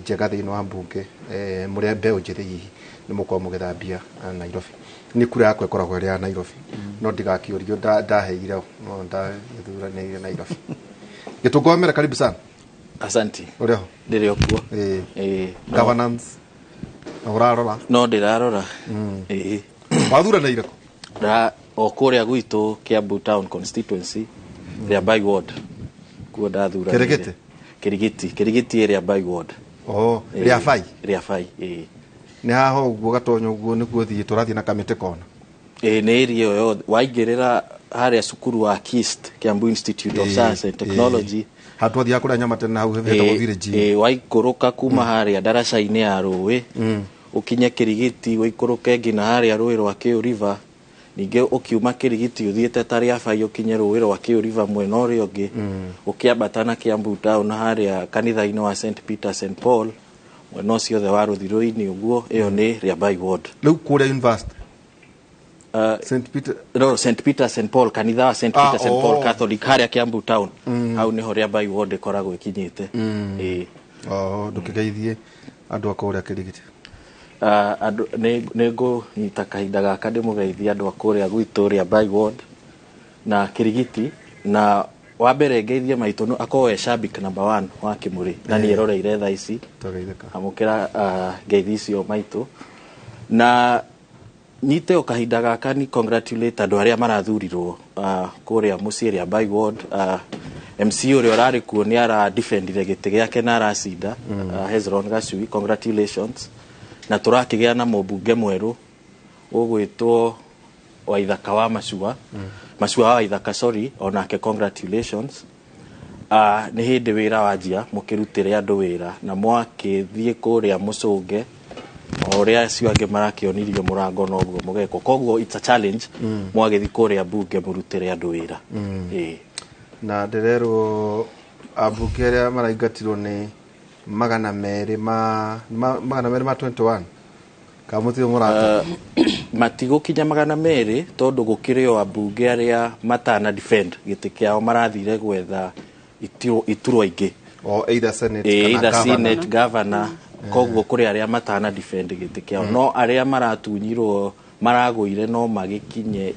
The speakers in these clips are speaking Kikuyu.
njega thĩinĩ wa mbunge, mũrĩa mbeũ njĩthĩ hihi nĩ mũkorwo mũgĩthambia Nairobi. Nĩ kura yakwa ĩkoragwo ĩrĩ ya Nairobi, no ndigakĩũrio ndaheire no ndagĩthuranĩire Nairobi. Gĩtũngũ wa Mere, karibu sana. Asante. Ũrĩ ho? Ndĩrĩ o kuo. Ĩĩ. Governance na ũrarora? No ndĩrarora. Ĩĩ. Wathuranĩire kũ? O kũrĩa gwitũ Kiambu Town constituency, Rĩabai ward, kuo ndathuranĩire. Kĩrĩgĩtĩ? Kĩrigiti, Kĩrigiti, Rĩabai ward. Oh, Rĩabai. Rĩabai, ĩĩ. Nĩ haha ũguo gatonya ũguo nĩguo thiĩ tũrathiĩ na kamĩtĩ kona. Ĩĩ, nĩ area ĩyo yothe waingĩrĩra harĩa cukuru wa KIST, Kiambu Institute of Science and Technology. Handũ twathiaga kũrĩa nyama tene hau hetagwo Village Inn. Ĩĩ, waikũrũka kuma harĩa ndaraca-inĩ ya rũĩ, ũkinye Kĩrigiti, ũikũrũke nginya harĩa rũĩ rwa Kĩũ River, ningĩ ũkiuma Kĩrigiti ũthiĩte ta Rĩabai, ũkinye rũĩ rwa Kĩũ River mwena ũrĩa ũngĩ, ũkĩambata na Kiambu Town harĩa kanitha-inĩ wa St Peter St Paul, mwena ũcio othe wa rũthirũ-inĩ ũguo, ĩyo nĩ Rĩabai ward. Rĩu kũrĩa university St Peter? No, St Peter St Paul, kanitha wa St Peter St Paul Catholic harĩa Kiambu Town, hau nĩho Rĩabai ward ĩkoragwo ĩkinyĩte. Ĩĩ. Oh, ndũkĩgeithie andũ a kũrĩa Kĩrigiti. Andũ nĩ ngũnyita kahinda gaka ndĩmũgeithie andũ a kũrĩa gwitũ Rĩabai ward na Kĩrigiti, na wa mbere ngeithie maitũ no akorwo e shabik number one wa Kĩmũrĩ na nĩ eroreire thaa ici. Twageithĩka. Amũkĩra ngeithi icio maitũ, na nyite o kahinda gaka ni congratulate andũ arĩa marathurirwo kũrĩa mũciĩ Rĩabai ward. MC ũrĩa ũrarĩ kuo nĩ ara defendire gĩtĩ gĩake na aracinda, Hezron Gacui, congratulations. Na tũrakĩgĩa na mũmbunge mwerũ ũgwĩtwo Waithaka wa Macua, Macua wa Waithaka, sorry, onake congratulations. Nĩ hĩndĩ wĩra wanjia, mũkĩrutĩre andũ wĩra na mwakĩthiĩ kũrĩa mũcũnge o ũrĩa acio angĩ marakĩonirio mũrango noguo mũgekwo. Koguo it's a challenge mwagĩthiĩ kũrĩa mbunge mũrutĩre andũ wĩra. Ĩĩ. Na ndĩrerwo ambunge arĩa maraingatirwo nĩ 221 kana mũtirĩ mũrata? Matigũkinya 200 tondũ gũkĩrĩ o ambunge arĩa matana defend gĩtĩ kĩao marathire gwetha iturwa ingĩ. O either senate kana either governor. Senate, governor. Koguo kũrĩ arĩa matana defend gĩtĩ kĩao, no arĩa maratunyirwo maragũire no magĩkinye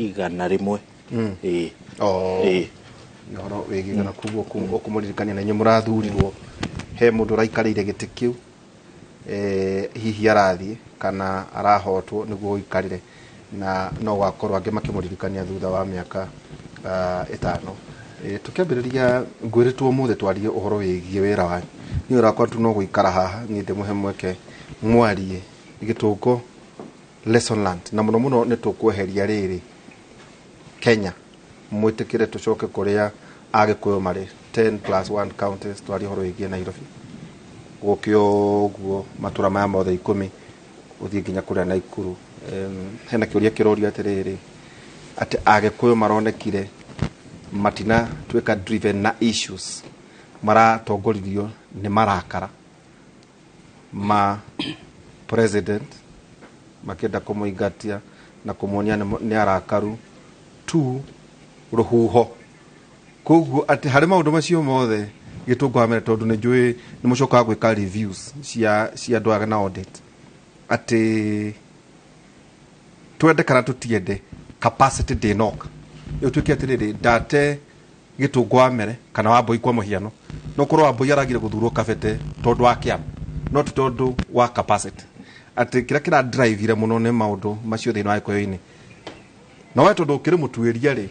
100. Ĩĩ. Oh. Ĩĩ. Nĩ ũhoro wĩgiĩ na koguo ũkũmũririkania na inyuĩ mũrathurirwo he mũndũ ũraikarĩire gĩtĩ kĩu, hihi arathiĩ kana arahotwo nĩguo ũikarĩre, na no gwakorwo angĩ makĩmũririkania thutha wa mĩaka 5. Tũkĩambĩrĩria ngwĩrĩtwo ũmũthĩ twarie ũhoro wĩgiĩ wĩra wanyu. Niĩ wĩra wakwa tu no gũikara haha niĩ ndĩmũhe mweke mwarie. Gĩtũngo, lesson learned, na mũno mũno nĩ tũkweheria rĩrĩ Kenya mwĩtĩkĩre tũcoke kũrĩa Agĩkũyũ marĩ 10 plus 1 counties, twarie ũhoro wĩgiĩ Nairobi gũkĩ ũguo matũra maya mothe 10 ũthiĩ nginya kũrĩa Naikuru. Hena kĩũria kĩrorio atĩrĩrĩ, atĩ Agĩkũyũ maronekire matinatuĩka driven na issues, maratongoririo nĩ marakara ma president, makĩenda kũmũingatia na kũmuonia nĩ arakaru tu rũhuho. Koguo atĩ harĩ maũndũ macio mothe, Gĩtũngũ wa Mere, tondũ nĩ njũĩ nĩ mũcokaga gwĩka reviews cia andũ aya na audit, atĩ twende kana tũtiende capacity ndĩnoka ĩtuĩke atĩrĩrĩ ndate Gĩtũngũ wa Mere kana Wambui kwa mũhiano, no korwo Wambui aragire gũthurwo kabete tondũ wa kĩama no ti tondũ wa capacity, atĩ kĩrĩa kĩra drive mũno nĩ maũndũ macio thĩinĩ wa Gĩkũyũ-inĩ. Na we tondũ ũkĩrĩ mũtuĩria rĩ,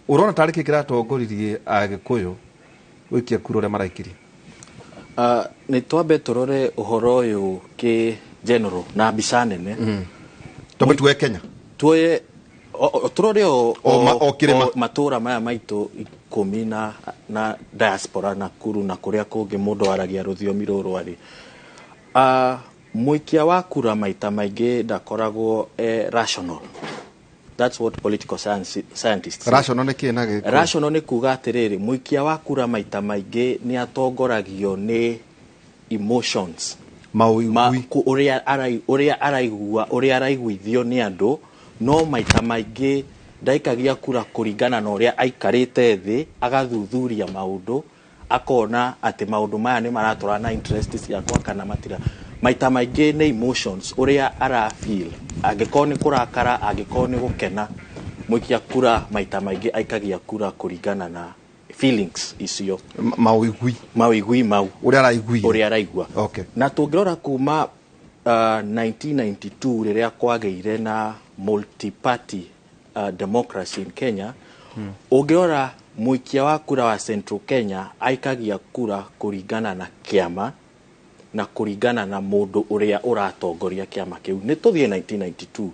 ũrona tarĩ kĩ kĩratongoririe Agĩkũyũ gũikia kura ũrĩa maraikirie? Nĩ twambe tũrore ũhoro ũyũ kĩ general na mbica nene. Twambe tuoe Kenya. Tuoye tũrore o, O kĩrĩma. O matũra maya maitũ 10 na diaspora na kuru na kũrĩa kũngĩ mũndũ aragia rũthiomi rũrũ arĩ. Mũikia wa kura maita maingĩ ndakoragwo rational. That's what political scientists say. Rational nĩ kĩ na Gĩkũyũ? Rational nĩ kuga atĩrĩrĩ, mũikia wa kura maita maingĩ nĩ atongoragio nĩ emotions. Maũigui. Ũrĩa araigua, ũrĩa araiguithio nĩ andũ, no maita maingĩ ndaikagia kura kũringana na ũrĩa aikarĩte thĩ, agathuthuria maũndũ, akona atĩ maũndũ maya nĩ maratwarana na interest ciakwa kana matira. Maita maingĩ nĩ emotions, ũrĩa ara feel, angĩkorwo nĩ kũrakara, angĩkorwo nĩ gũkena. Mũikia kura maita maingĩ aikagia kura kũringana na feelings icio. Maũigui. Mawĩigui mau. Ũrĩa araiguire. Ũrĩa araigua. Na tũngĩrora kuma 1992 rĩrĩa kwagĩire na multi-party democracy in Kenya, ũngĩrora mũikia wa kura wa Central Kenya aikagia kura kũringana na kĩama na kũringana na mũndũ ũrĩa ũratongoria kĩama kĩu. Nĩ tũthiĩ 1992,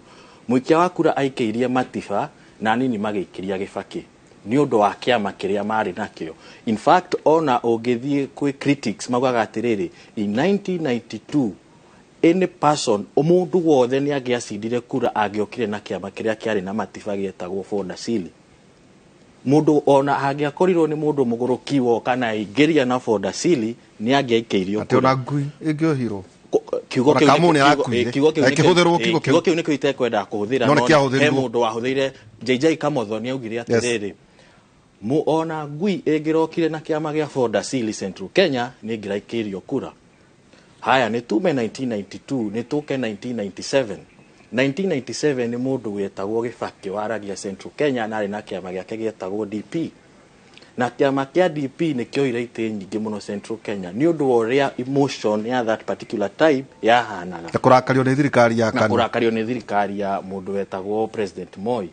mũikia wa kura aikĩirie Matiba na nini magĩikĩria Gĩbakĩ nĩ ũndũ wa kĩama kĩrĩa marĩ nakĩo. In fact, ona ũngĩthiĩ kwĩ critics maugaga atĩrĩrĩ, in 1992 any person, mũndũ wothe nĩ angĩacindire kura angĩokire na kĩama kĩrĩa kĩarĩ na Matiba gĩetagwo Ford Asili. Mũndũ ona angĩakorirwo nĩ mũndũ mũgũrũki woka na aingĩria na Ford Asili, nĩ angĩaikĩirio Atĩ ona ngui ĩngĩohirwo. Kiugo Ona kĩu Kamau nĩ arakuire. kiugo kĩu nĩkĩo- Kĩhũthĩrwo kiugo kiugo kĩu. kĩu nĩkĩo itekwendaga kũhũthĩra. No no nĩkĩahũthĩrirwo. he mũndũ wahũthĩire, JJ Kamotho nĩ augire atĩrĩrĩ, mu ona ngui ĩngĩrokire na kĩama gĩa Ford Asili Central Kenya nĩ ĩngĩraikĩirio kura. Haya, nĩ tume 1992, nĩ tũke 1997. 1997 nĩ mũndũ wetagwo Gĩbakĩ waragia Central Kenya na arĩ na kĩama gĩake gĩetagwo DP, na kĩama kĩa DP nĩ kĩoire itĩ nyingĩ mũno Central Kenya nĩ ũndũ wa ũrĩa emotion ya that particular time yahanaga. Na kũrakario nĩ thirikari ya na KANU. Kũrakario nĩ thirikari ya mũndũ wetagwo President Moi.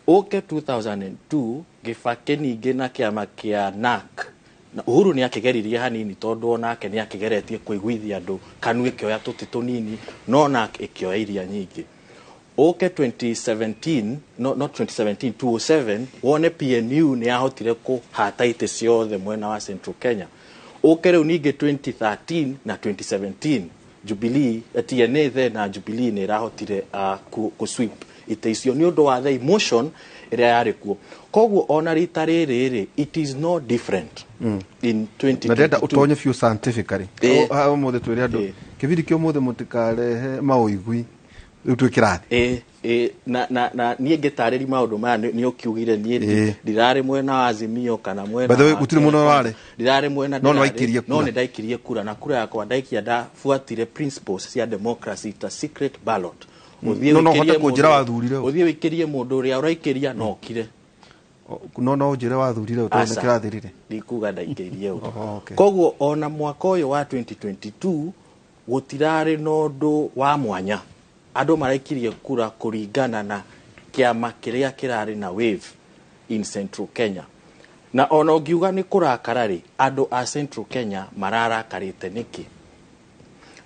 Ũke 2002, Gĩbakĩ ningĩ na kĩama kĩa NARC, na Uhuru nĩ akĩgeririe hanini tondũ onake nĩ akĩgeretie kũiguithia andũ. KANU ĩkĩoya tũtĩ tũnini, no NARC ĩkĩoya iria nyingĩ. Ũke 2017, no, not 2017, 2007, wone PNU nĩ yahotire kũhata itĩ ciothe mwena wa Central Kenya. Ũke rĩu ningĩ 2013 na 2017, Jubilee, TNA the na Jubilee nĩ ĩrahotire ku sweep itĩ icio nĩ ũndũ wa the emotion ĩrĩa yarĩ kuo. Koguo ona rita rĩrĩ rĩ, it is no different in 2022. Na ndĩrenda ũtonye biũ scientifically. Ha ũmũthĩ twĩre andũ kĩbindi kĩa ũmũthĩ mũtikarehe maũigui, rĩu twĩ kĩrathi. Ĩ, na niĩ ngĩtarĩri maũndũ maya nĩ ũkiugire niĩ ndirarĩ mwena wa Azimio kana mwena By the way, wa gũtirĩ Kenya mwena Kwanza. ũrarĩ. Ndirarĩ mwena. No Ndirarĩ. nĩwaikirie No kura. nĩ ndaikirie kura, na kura yakwa ndaikia ndabuatire principles cia democracy ta secret ballot. Ũthiĩ No ũikĩrie ũhote kũnjĩra mũndũ- wathurire ũ? Ũthiĩ ũikĩrie mũndũ ũrĩa ũraikĩria no ũkire. No ũnjĩre wathurire ũ tondũ Aca. nĩkĩrathirire. Ndikuga ndaikĩirie ũ. Oh, okay. Koguo ona mwaka ũyũ wa 2022 gũtirarĩ na ũndũ wa mwanya. Andũ maraikirie kura kũringana na kĩama kĩrĩa kĩrarĩ na wave in Central Kenya. Na ona ũngiuga nĩ kũrakara rĩ, andũ a Central Kenya mararakarĩte nĩkĩ?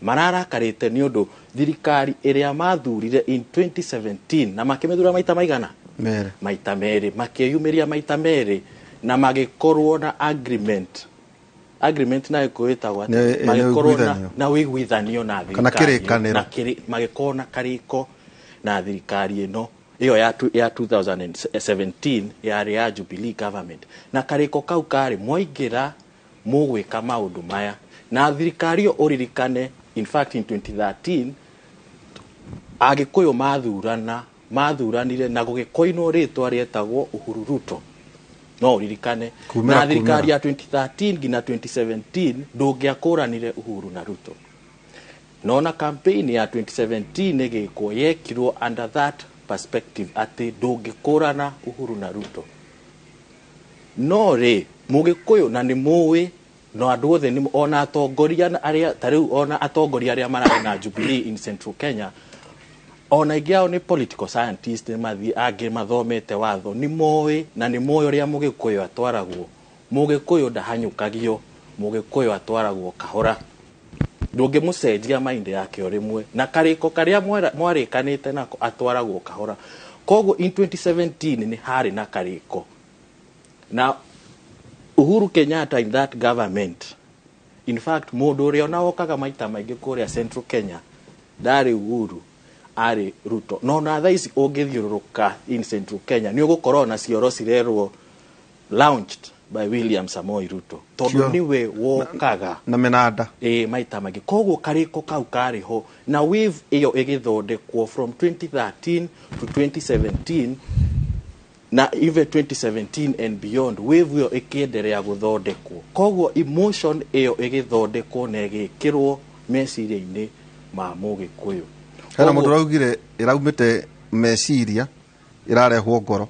Mararakarĩte nĩ ũndũ thirikari ĩrĩa mathurire in 2017, na makĩmĩthura maita maigana? Merĩ. Maita merĩ, makĩyumĩria maita merĩ na magĩkorwo na agreement. Agreement na gĩkũyũ ĩtagwo atĩa? Nĩ Magĩkorwo na, ũiguithanio. na wĩiguithanio na Kana thirikari. kĩrĩkanĩro. Na magĩkorwo na karĩko na thirikari ĩno ĩyo ya 2017 yarĩ ya Jubilee government, na karĩko kau karĩ mwaingĩra mũgwĩka maũndũ maya na thirikari ĩyo. Ũririkane, in fact, in 2013 Agĩkũyũ mathurana mathuranire na gũgĩkoinwo rĩtwa rĩetagwo Uhuru Ruto, no ũririkane. Kumĩra, Na thirikari kumĩra. ya 2013 nginya 2017 ndũngĩakũranire Uhuru na Ruto. Nona campaign ya 2017 ĩgĩkwo yekirwo under that perspective atĩ ndũngĩkũrana Uhuru na Ruto. No rĩ, mũgĩkũyũ na nĩ mũĩ no andũ othe nĩ ona atongoria arĩa ta rĩu, ona atongoria arĩa mararĩ na Jubilee in Central Kenya, ona aingĩ ao nĩ political scientist, nĩ mathiĩ angĩ mathomete watho, nĩ moĩ na nĩ moĩ ũrĩa mũgĩkũyũ atwaragwo. Mũgĩkũyũ ndahanyũkagio, mũgĩkũyũ atwaragwo kahora, ndũngĩmũcenjia mind yake o rĩmwe na karĩko karĩa mwarĩkanĩte nako, atwaragwo kahora. Koguo in 2017 nĩ harĩ na karĩko na Uhuru Kenyatta in that government. In fact, mũndũ ũrĩa ona wokaga maita maingĩ kũrĩa Central Kenya ndarĩ Uhuru, arĩ Ruto. No na thaa ici ũngĩthiũrũrũka in Central Kenya nĩ ũgũkorwo na cioro cirerwo "launched by William Samoei Ruto", tondũ nĩwe wokaga na mĩnanda. Ĩ, maita maingĩ. Koguo karĩko kau karĩ ho na wave ĩyo ĩgĩthondekwo from 2013 to 2017. Na even 2017 and beyond, wave ĩyo ĩkĩenderea gũthondekwo. Koguo emotion ĩyo ĩgĩthondekwo na ĩgĩkĩrwo meciria-inĩ ma Mũgĩkũyũ. Hena mũndũ ũraugire ĩraumĩte meciria ĩrarehwo ngoro.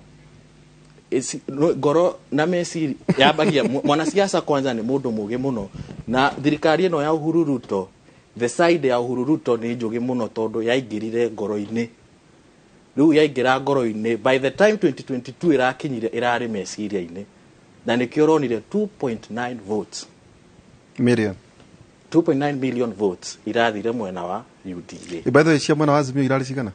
Ngoro na meciria yambagia mwanasiasa kwanza nĩ mũndũ mũgĩ mũno, na thirikari ĩno ya Uhuru Ruto, the side ya Uhuru Ruto nĩ njũgĩ mũno, tondũ yaingĩrire ngoro-inĩ. Rĩu yaingĩra ngoro-inĩ, by the time 2022 ĩrakinyire, ĩrarĩ meciria-inĩ, na nĩkĩo ũronire 2.9 votes million. 2.9 million votes irathire mwena wa UDA. By the way, cia mwena wa Azimio irarĩ cigana?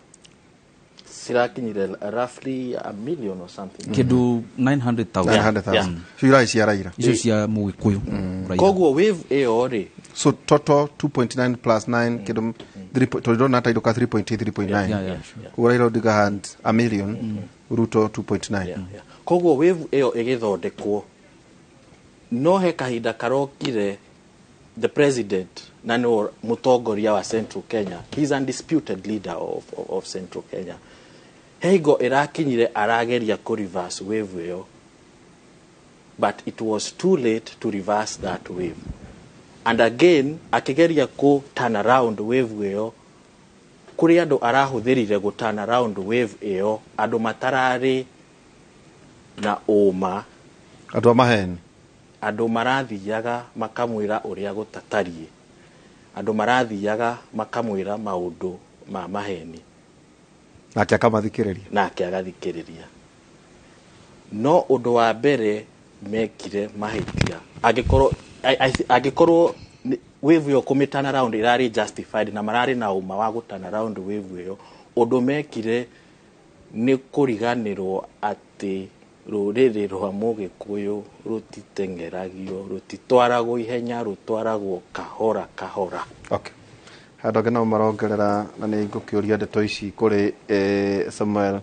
Cirakinyire roughly a million or something. Kĩndũ 900,000. 900,000. Cio irarĩ cia Raila. Icio cia Mũgĩkũyũ Raila. Koguo wave ĩyo rĩ, So total 2.9 plus 9 kĩndũ 3 tondũ ndĩrona ta indo ka 3.8, 3.9. Yeah, sure. Koguo Raila Odinga had a million, Ruto 2.9. Yeah. Koguo wave ĩyo ĩgĩthondekwo, no he kahinda karokire the president, na nĩwe mũtongoria wa Central Kenya, he's undisputed leader of Central Kenya, he hingo ĩrakinyire arageria kũ reverse wave ĩyo, but it was too late to reverse that wave. And again akĩgeria kũ turn around wave ĩyo, kũrĩ andũ arahũthĩrire gũ turn around wave ĩyo, andũ matararĩ na ũma. Andũ a maheni. Andũ marathiaga makamwĩra ũrĩa gũtatariĩ, andũ marathiaga makamwĩra maũndũ ma maheni. Nake akamathikĩrĩria. Nake agathikĩrĩria. No ũndũ wa mbere mekire mahĩtia, angĩkorwo angĩkorwo wave ĩyo kũmĩ turn around ĩrarĩ justified na mararĩ na ũma wa gũ turn around wave ĩyo, ũndũ mekire nĩ kũriganĩrwo atĩ rũrĩrĩ rwa Mũgĩkũyũ rũtiteng'eragio, rũtitwaragwo ihenya, rũtwaragwo kahora kahora. Okay, handũ angĩ nao marongerera, na nĩ ngũkĩũria ndeto ici kũrĩ Samuel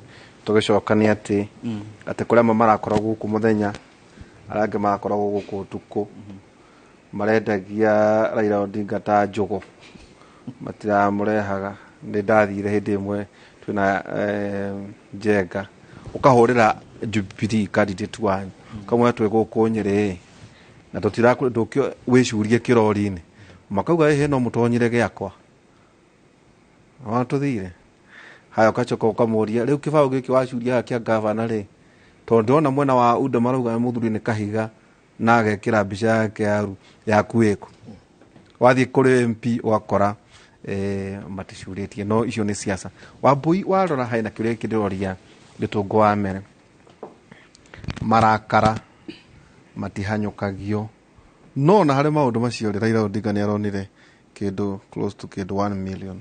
tũgĩcoka, nĩ atĩ kũrĩ amwe marakoragwo gũkũ mũthenya, arĩa angĩ marakoragwo gũkũ ũtukũ, marendagia Raila Odinga ta njũgũ, matiramũrehaga. Nĩ ndathire hĩndĩ ĩmwe twĩna Njenga, ũkahũrĩra Jubilee candidate wanyu, kamwe twĩ gũkũ Nyĩrĩ na tũtira ndũkĩo wĩcurie kĩrori-inĩ, makauga ĩhĩ no mũtonyire gĩakwa ona tũthire haya. Ũgacoka ũkamũria, rĩu kĩbaũ gĩkĩ wacuria haha kĩa gavana rĩ, tondũ ndĩrona mwena wa UDA marauga mũthuri nĩ Kahiga na agekĩra mbica yake yaku ĩkũ. Wathiĩ kũrĩ MP ũgakora maticurĩtie. No icio nĩ siasa. Wambui, warora hena kĩũria gĩkĩ ndĩroria Gĩtũngũ wa Mere: marakara matihanyũkagio. No na harĩ maũndũ macio rĩ, Raila Odinga nĩ aronire kĩndũ close to kĩndũ 1 million.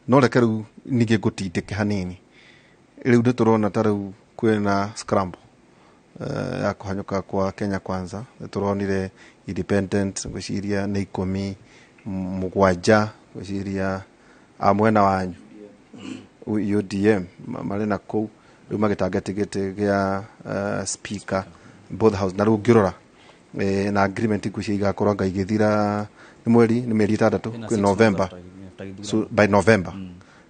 No reke rĩu ningĩ ngũtindĩke hanini. Rĩu nĩ tũrona ta rĩu kwĩna scramble ya kũhanyũka kwa Kenya Kwanza. Nĩ tũronire independent ngwĩciria nĩ 17, ngwĩciria a mwena wanyu UDM marĩ na kũu rĩu magĩtangeti gĩtĩ gĩa speaker both house. Na rĩu ũngĩrora na agreement ngwĩciria igakorwo anga igĩthira nĩ mweri, nĩ mĩeri 6 Ĩna kwĩ 6 November. months after gĩthurano. So by November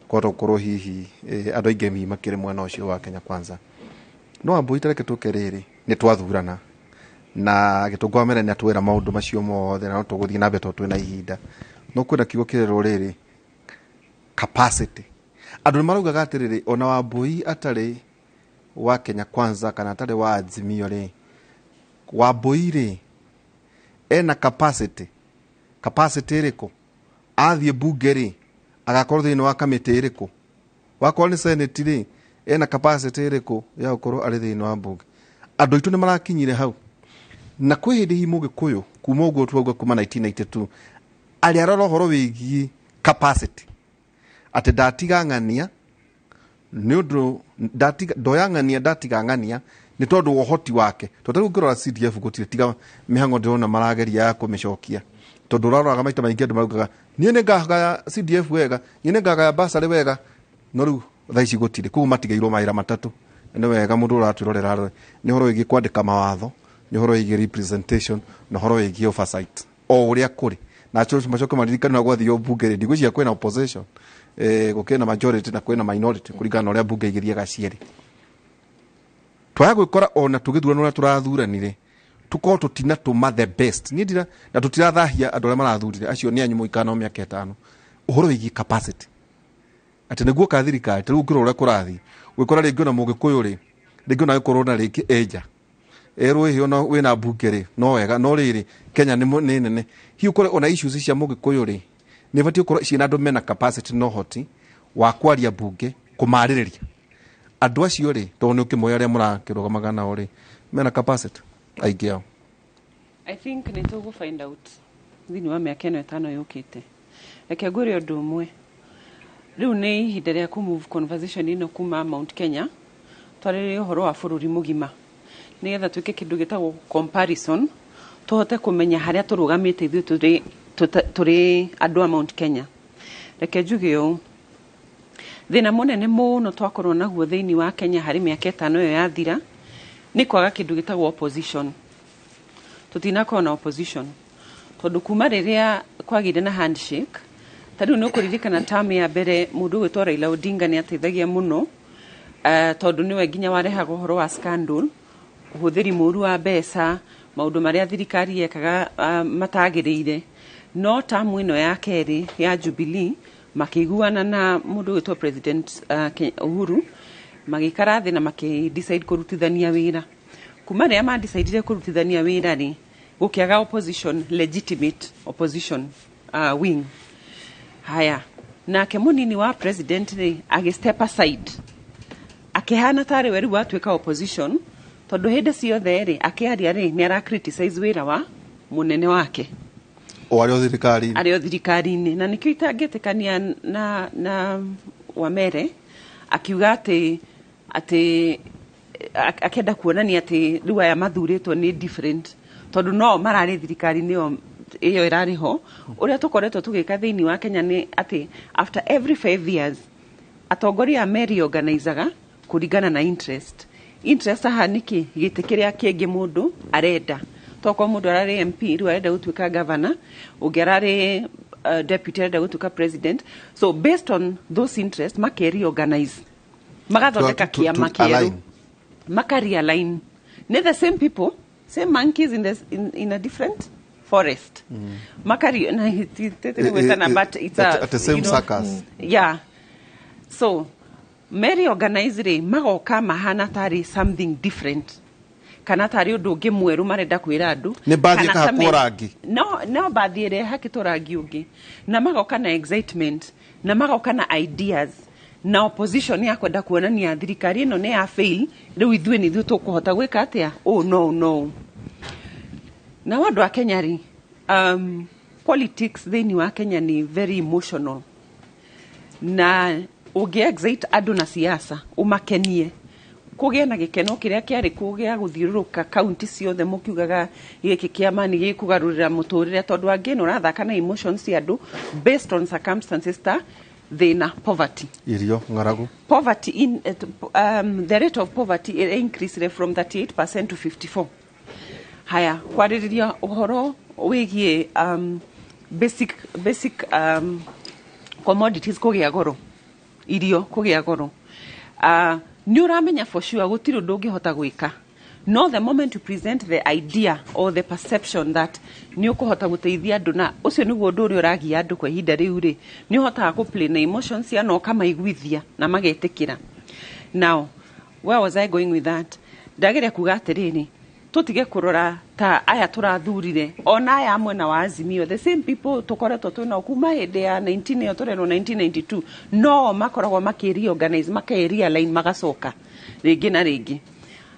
kwahota gũkorwo hihi andũ aingĩ hihi makĩrĩ mwena ũcio wa Kenya Kwanza. No Wambui, tareke tũke rĩrĩ, nĩ twathurana na Gĩtũngũ wa Mere nĩ atwĩra maũndũ macio mothe, na no tũgũthiĩ na mbere tondũ twĩna ihinda. No kwĩna kiugo kĩrerwo rĩrĩ, capacity. Andũ nĩ maraugaga atĩrĩrĩ, ona Wambui atarĩ wa Kenya Kwanza kana atarĩ wa Azimio rĩ, Wambui rĩ ena capacity. Capacity ĩrĩkũ? Athiĩ bunge rĩ, agakorwo thĩinĩ wa kamĩtĩ ĩrĩkũ? Wakorwo nĩ senate rĩ, ena capacity ĩrĩkũ ya gũkorwo arĩ thĩinĩ wa bunge? Andũ aitũ nĩ marakinyire hau, na kwĩ hĩndĩ hihi Mũgĩkũyũ kuma ũguo twauga kuma 1992 arĩa arora ũhoro wĩgiĩ capacity, atĩ ndatiga ng'ania nĩ ũndũ ndatiga ndoya ng'ania, ndatiga ng'ania nĩ tondũ wa ũhoti wake. Tondũ rĩu ũngĩrora CDF gũtirĩ tiga mĩhang'o ndĩrona marageria ya kũmĩcokia, tondũ ũraroraga maita maingĩ andũ maraugaga, niĩ nĩ ngagaya CDF wega, niĩ nĩ ngagaya basarĩ wega, no rĩu thaa ici gũtirĩ. Koguo matigĩirwo mawĩra matatũ. Nĩ wega mũndũ ũratwĩrorera arore nĩ ũhoro wĩgiĩ kwandĩka mawatho, nĩ ũhoro wĩgiĩ representation, na ũhoro wĩgiĩ oversight o ũrĩa kũrĩ na macoke maririkane na gwathio bunge rĩ, ndigwĩciria kwĩna opposition, gũkĩrĩ na majority na kwĩna minority kũringana na ũrĩa bunge igĩthiaga cierĩ. Twaya gwikora ona tugithurana uria turathuranire tukorwo tutinatuma the best. Niĩ ndira na tutirathahia andũ arĩa marathurire acio nĩ anyu mũikara nao mĩaka 5 ũhoro wĩgiĩ capacity atĩ nĩguo ka thirikari ta rĩu ũngĩrora ũrĩa kũrathiĩ gwĩkora rĩngĩ ona mũgĩkũyũ rĩ rĩngĩ ona gĩkorwo na rĩngĩ enja erwo ĩhĩ ona wĩna mbunge rĩ no wega no rĩrĩ Kenya nĩ nene hihi ũkore ona issues cia mũgĩkũyũ rĩ nĩ batiĩ gũkorwo ciĩna andũ mena capacity na ũhoti wa kwaria mbunge kũmarĩrĩria andũ acio rĩ tondũ nĩ ũkĩmoya arĩa mũrakĩrũgamaga nao rĩ mena capacity aingĩ ao. I think nĩ tũgũ find out thĩinĩ wa mĩaka ĩno 5 yũkĩte. Reke ngwĩre ũndũ ũmwe, rĩu nĩ ihinda rĩa kũ move conversation ĩno kuma Mount Kenya twarĩrĩrie ũhoro wa bũrũri mũgima nĩgetha twĩke kĩndũ gĩtagwo comparison tũhote kũmenya harĩa tũrũgamĩte ithuĩ tũrĩ andũ a Mount Kenya. Reke njuge ũũ, thĩna mũnene mũno twakorwo naguo thĩinĩ wa Kenya harĩ mĩaka 5 ĩyo yathira nĩ kwaga kĩndũ gĩtagwo opposition. Tũtinakorwo na opposition tondũ kuma rĩrĩa kwagĩire na handshake ta rĩu nĩ ũkũririkana term ya mbere mũndũ ũgwĩtwo Raila Odinga nĩ ateithagia mũno tondũ nĩwe nginya warehaga ũhoro wa scandal, ũhũthĩri mũru wa mbeca, maũndũ marĩa thirikari yekaga matagĩrĩire. No tamu ĩno ya kerĩ ya Jubilee makĩiguana na mũndũ ũgwĩtwo President Uhuru magĩikara thĩ na makĩ decide kũrutithania wĩra. Kuma rĩrĩa ma decidire kũrutithania wĩra rĩ gũkĩaga opposition, legitimate opposition wing. Haya, nake mũnini wa president rĩ agĩ step aside akĩhana tarĩ we rĩu watuĩka opposition tondũ hĩndĩ ciothe rĩ akĩaria rĩ nĩ ara criticize wĩra wa mũnene wake o arĩ o thirikari-inĩ, arĩ o thirikari-inĩ. Na nĩkĩo itangĩtĩkania na Wamere akiuga atĩ akĩenda kuonania atĩ rĩu aya mathurĩtwo nĩ different tondũ no mararĩ thirikari-inĩ ĩyo ĩrarĩ ho. Ũrĩa tũkoretwo tũgĩka thĩinĩ wa Kenya nĩ atĩ after every 5 years atongoria a meri organizaga kũringana na interest. Interest haha nĩkĩ? Gĩtĩ kĩrĩa kĩngĩ mũndũ arenda. Tokorwo mũndũ ararĩ MP rĩu arenda gũtuĩka governor, ũngĩ ararĩ deputy arenda gũtuĩka president. So based on those interests makereorganize magathondeka kĩama kĩerũ, makarealign. Nĩ the same people, same monkeys in a different forest. Makari na but it's at the same circus. Yeah. So Mary organize rĩ magoka mahana tarĩ something different kana tarĩ ũndũ ũngĩ mwerũ marenda kwĩra andũ. Nĩ mbathi ĩkahakwo rangi. No mbathi ĩrĩa ĩhakĩtwo rangi ũngĩ na magoka na excitement na magoka na ideas na opposition ya kwenda kuonania thirikari ĩno nĩ ya fail rĩu ithuĩ nĩ ithuĩ tũkũhota gwĩka atĩa. Oh no no. Na andũ a Kenya rĩ politics thĩinĩ wa Kenya ni very emotional na ũngĩ excite andũ na siasa ũmakenie kũgĩe na gĩkeno kĩrĩa kĩarĩ kuo gĩa gũthiũrũrũka kaunti ciothe mũkiugaga gĩkĩ kĩama nĩ gĩkũgarũrĩra mũtũrĩre tondũ angĩ nĩ ũrathaka na emotions cia andũ based on circumstances ta thĩna, poverty, irio, ng'aragu. Poverty in the rate of poverty increased from 38% to 54. Haya, kwarĩrĩria ũhoro wĩgiĩ basic commodities kũgĩa goro, irio kũgĩa goro. Nĩ ũramenya for sure gũtirĩ ũndũ ũngĩhota gwĩka. No the moment you present the idea or the perception that nĩ ũkũhota gũteithia andũ na ũcio nĩguo ũndũ ũrĩa ũragia andũ kwa ihinda rĩu rĩ, nĩ ũhotaga kũ play na emotions cia na ũkamaiguithia na magetĩkĩra. Now, where was I going with that? Ndageria kuga atĩrĩrĩ, tũtige kũrora ta aya tũrathurire ona aya mwena wa Azimio, the same people tũkoretwo twĩnao kuma hĩndĩ ya 19 ĩyo tũrerwo 1992 no makoragwo makĩreorganize makerealign magacoka rĩngĩ na rĩngĩ.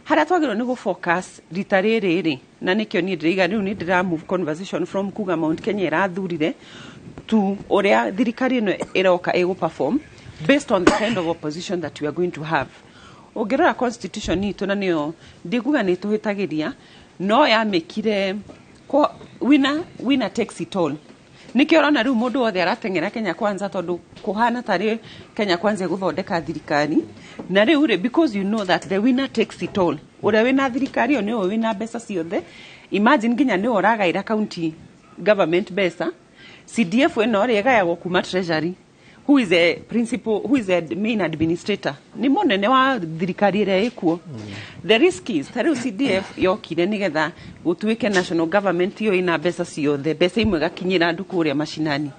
Harĩa twagĩrĩirwo nĩ gũ-focus rita rĩrĩ rĩ, na nĩkĩo niĩ ndĩraiga rĩu nĩ ndĩra move conversation from kuga Mount Kenya ĩrathurire to ũrĩa thirikari ĩno ĩroka ĩgũ-perform based on the kind of opposition that we are going to have. Ũngĩrora constitution itũ na nĩyo ndikuga nĩ tũhĩtagĩria no yamĩkire winner takes it all. Nĩkĩo ũrona rĩu mũndũ wothe arateng'era Kenya Kwanza tondũ kũhana tarĩ Kenya Kwanza ĩgũthondeka thirikari na rĩu rĩ because you know that the winner takes it all. Ũrĩa wĩna thirikari ĩyo nĩwe wĩna mbeca ciothe. Imagine nginya nĩwe ũragaĩra county government mbeca. CDF ĩno rĩ ĩgayagwo kuma treasury. Who is the principal, who is the main administrator? Nĩ mũnene wa thirikari ĩrĩa ĩkuo. The risk is, ta rĩu CDF yokire nĩgetha gũtuĩke national government iyo ĩna mbeca ciothe, mbeca imwe igakinyĩra andũ kũrĩa macinani.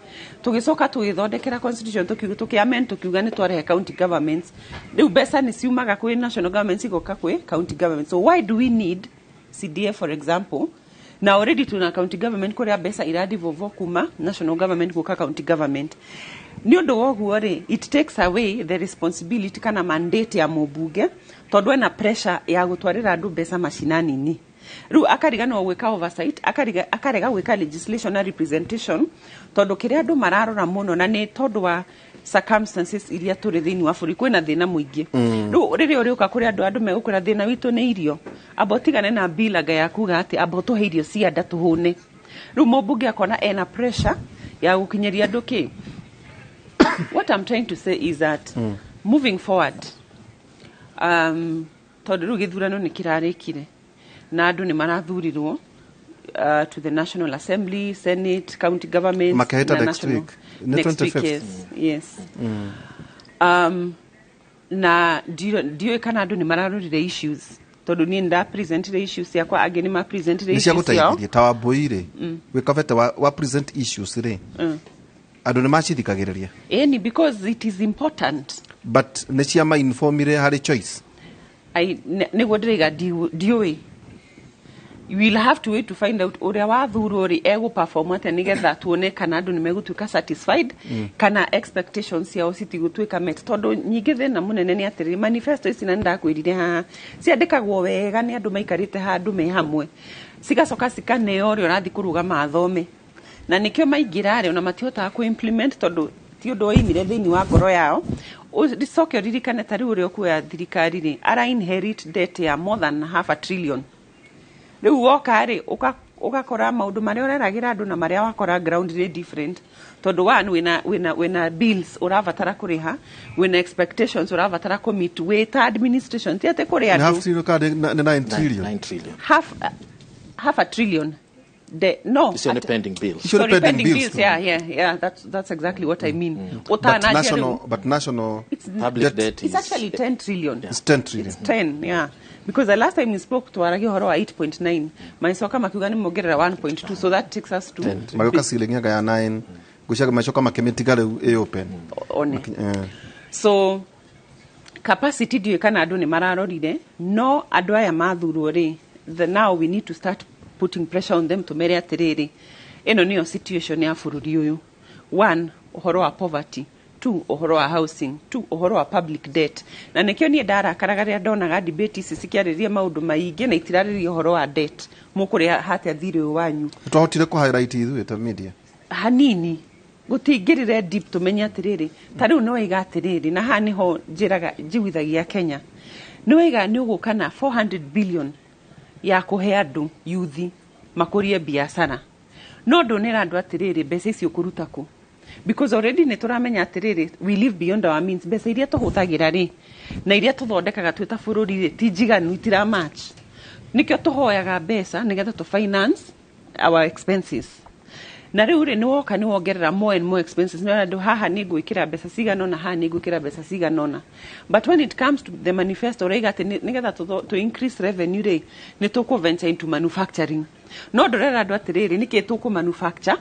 Tũgĩcoka tũgĩthondekera constitution, tũkiuga, tũkĩamend, tũkiuga nĩ twarehe county governments. Rĩu mbeca nĩ ciumaga kwĩ national government igoka kwĩ county government. So why do we need CDF, for example, na already tuna county government kũrĩa mbeca iradevolve kuma national government gũka county government? Nĩ ũndũ wa ũguo rĩ, it takes away the responsibility kana mandate ya mũmbunge, tondũ ena pressure ya gũtwarĩra andũ mbeca macinani-inĩ. Rĩu akariganĩrwo gwĩka oversight, akarega gwĩka legislation na representation, tondũ kĩrĩa andũ mararora mũno, na nĩ tondũ wa circumstances iria tũrĩ thĩinĩ wa bũrũri, kwĩna thĩna mũingĩ. Rĩu rĩrĩa ũrĩũka kũrĩ andũ, andũ megũkwĩra thĩna witũ nĩ irio. Amba ũtigane na bilaga ya kuga atĩ amba ũtũhe irio cia nda tũhũne. Rĩu mũmbunge akona ena pressure ya gũkinyĩria andũ kĩ. What I'm trying to say is that moving forward, tondũ rĩu gĩthurano nĩ kĩrarĩkire na andũ nĩ marathurirwo to the National Assembly, Senate, county governments Makehĩta na next national- week. Nĩ Next week. 25th. Yes. Na ndiũĩ kana andũ nĩ mararorire issues, tondũ niĩ nĩ ndapresentire issues ciakwa, angĩ nĩ mapresentire Nĩ cia issues ciao. gũteithirie ta Wambui rĩ, wĩ kabete wa present issues rĩ, andũ nĩ macithikagĩrĩria? Ĩni, because it is important. But nĩ cia mainformire harĩ choice? Nĩguo ndĩraiga, ndiũĩ. We'll have to wait to find out ũrĩa wathurwo rĩ egũperform atĩa, nĩgetha tuone kana andũ nĩ megũtuĩka satisfied kana expectations ciao citigũtuĩka met. Tondũ nyingĩ thĩna mũnene nĩ atĩrĩrĩ, manifesto ici, na nĩndakwĩrire haha, ciandĩkagwo wega nĩ andũ maikarĩte handũ me hamwe, cigacoka cikaneo ũrĩa ũrathiĩ kũrũgama athome, na nĩkĩo maingĩra rĩ ona matihotaga kũ-implement, tondũ ti ũndũ woimire thĩinĩ wa ngoro yao. Ũcoke ũririkane, ta rĩu ũrĩa ũkuoya thirikari rĩ, ara inherit debt ya more than half a trillion. Rĩu woka rĩ, ũgakora maũndũ marĩa ũreragĩra andũ na marĩa wakora ground nĩ different, tondũ one, wĩna bills ũrabatara kũrĩha, wĩna expectations ũrabatara kũmeet wĩ ta administration, ti atĩ kũrĩ Nĩ half andũ. trillion kana nĩ 9 trillion? 9 trillion. Half a trillion de, no. Icio nĩ pending bills. Icio nĩ Sorry, pending pending bills. bills, yeah, that's exactly what I mean. But Ũtananjia national rĩu- but national It's, Public Debt. debt it's is actually 10 trillion. It's 10 trillion. It's 10, yeah. Because the last time we spoke twaragia ũhoro wa 8.9, magĩcoka makiuga nĩ mongerera 1.2, so that takes us to Magĩũka ceiling anga ya 9 gũcoka macoka makĩmĩtiga rĩu ĩ open. One. Eh. So capacity, ndiũĩ kana andũ nĩ mararorire, no andũ aya mathurwo rĩ, now we need to start putting pressure on them, tũmere atĩrĩrĩ, ĩno nĩyo situation ya bũrũri ũyũ. One, ũhoro wa poverty; two, ũhoro wa housing; two, ũhoro wa public debt. Na nĩkĩo niĩ ndarakaraga rĩrĩa ndonaga debate ici cikĩarĩrĩria maũndũ maingĩ na itirarĩrĩria ũhoro wa debt. Mũkũrĩha hatĩa thirĩ ũyũ wanyu? Twahotire kũ highlight ithuĩ ta media? Hanini, gutingirire deep tumenye atiriri. Ta riu no iga atiriri, na haha niho njiraga njiguithagia Kenya, nĩ waiga nĩ ũgũka na 400 billion ya kũhe andũ yuthi makũrie biacara, no ndũnĩra andũ atĩrĩrĩ, mbeca icio ũkũruta kũ? Because already nĩ tũramenya atĩrĩrĩ, we live beyond our means. Mbeca iria tũhũthagĩra rĩ na iria tũthondekaga twĩ ta bũrũri rĩ ti njiganu, itira match. Nĩkĩo tũhoyaga mbeca nĩgetha tũ finance our expenses. Na rĩu rĩ, nĩ woka nĩ wongerera more and more expenses. Nĩ andũ haha nĩ ngwĩkĩra mbeca cigana ũna, haha nĩ ngwĩkĩra mbeca cigana ũna, but when it comes to the manifesto, ũraiga atĩ nĩgetha tũ increase revenue rĩ, nĩ tũkũ venture into manufacturing. No ndũrera andũ atĩrĩrĩ, nĩkĩ tũkũ manufacture,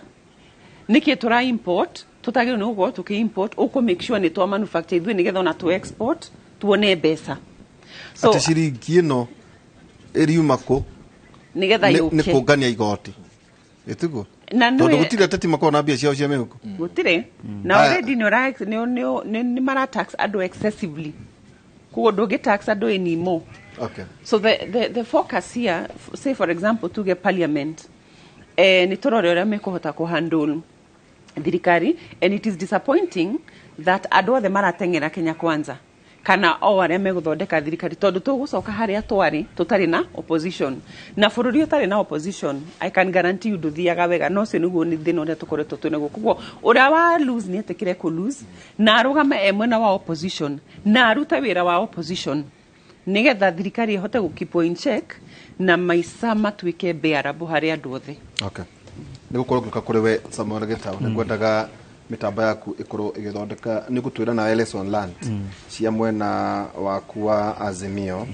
nĩkĩ tũra import, tũtagĩrĩirwo nĩ gũkorwo tũkĩ import. Ũkũ make sure nĩ twa manufacture ithuĩ nĩgetha ona tũ export tuone mbeca. So Atĩ ciringi ĩno ĩriuma kũ? Nĩgetha Nĩ yũke. kũngania igoti, ĩtiguo? Na Tondũ gũtirĩ ateti makoragwo na mbia ciao cia mĩhuko. Gũtirĩ na Aya. already nĩ ũra nĩ mara tax andũ excessively, koguo ndũngĩ tax andũ anymore. So the focus here, say for example tuge parliament, nĩ tũrore ũrĩa mekũhota kũhandle thirikari. And it is disappointing that andũ othe marateng'era Kenya Kwanza kana o arĩa megũthondeka thirikari, tondũ tũgũcoka harĩa twarĩ tũtarĩ na opposition. Na bũrũri ũtarĩ na opposition, I can guarantee you, ndũthiaga wega. Na ũcio nĩguo nĩ thĩna ũrĩa tũkoretwo twĩ naguo. Koguo ũrĩa wa lose nĩ etĩkĩre kũ lose na arũgame e mwena wa opposition na arute wĩra wa opposition, nĩgetha thirikari ĩhote gũ keep in check na maica matuĩke bearable harĩ andũ othe. Okay, nĩ gũkorwo ngĩũka kũrĩ we Samuel Gĩtaũ, nĩ ngwendaga Mĩtambo yaku ĩkorwo ĩgĩthondeka nĩ gũtwĩra na lesson learned cia mwena waku wa Azimio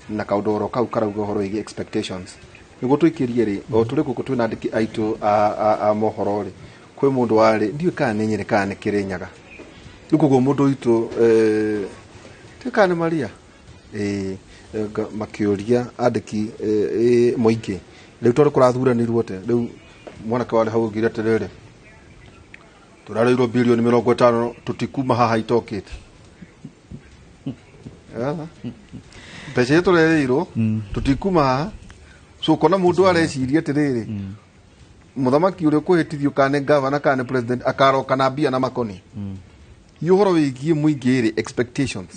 na kaũndũ oro kau karauga ũhoro wĩgiĩ expectations nĩguo tũikĩrie rĩ o tũrĩ gũkũ twĩna andĩki aitũ a mohoro rĩ kwĩ mũndũ warĩ ndiũĩ kana nĩ Nyĩrĩ kana nĩ Kĩrĩnyaga rĩu koguo mũndũ witũ ndiũĩ kana nĩ Maria makĩũria andĩki mũingĩ rĩu tondũ kũrathuranirwo te rĩu mwanake warĩ hau augire atĩrĩrĩ tũrarĩirwo bilioni 50 tũtikuma haha itokĩte. Mbeca iria tũrerĩirwo tũtikuma haha. So ũkona mũndũ areciria atĩrĩrĩ mũthamaki ũrĩa ũkũhĩtithio kana nĩ gavana kana nĩ president akaroka na mbia na makoni. Hihi ũhoro wĩgiĩ mũingĩ rĩ expectations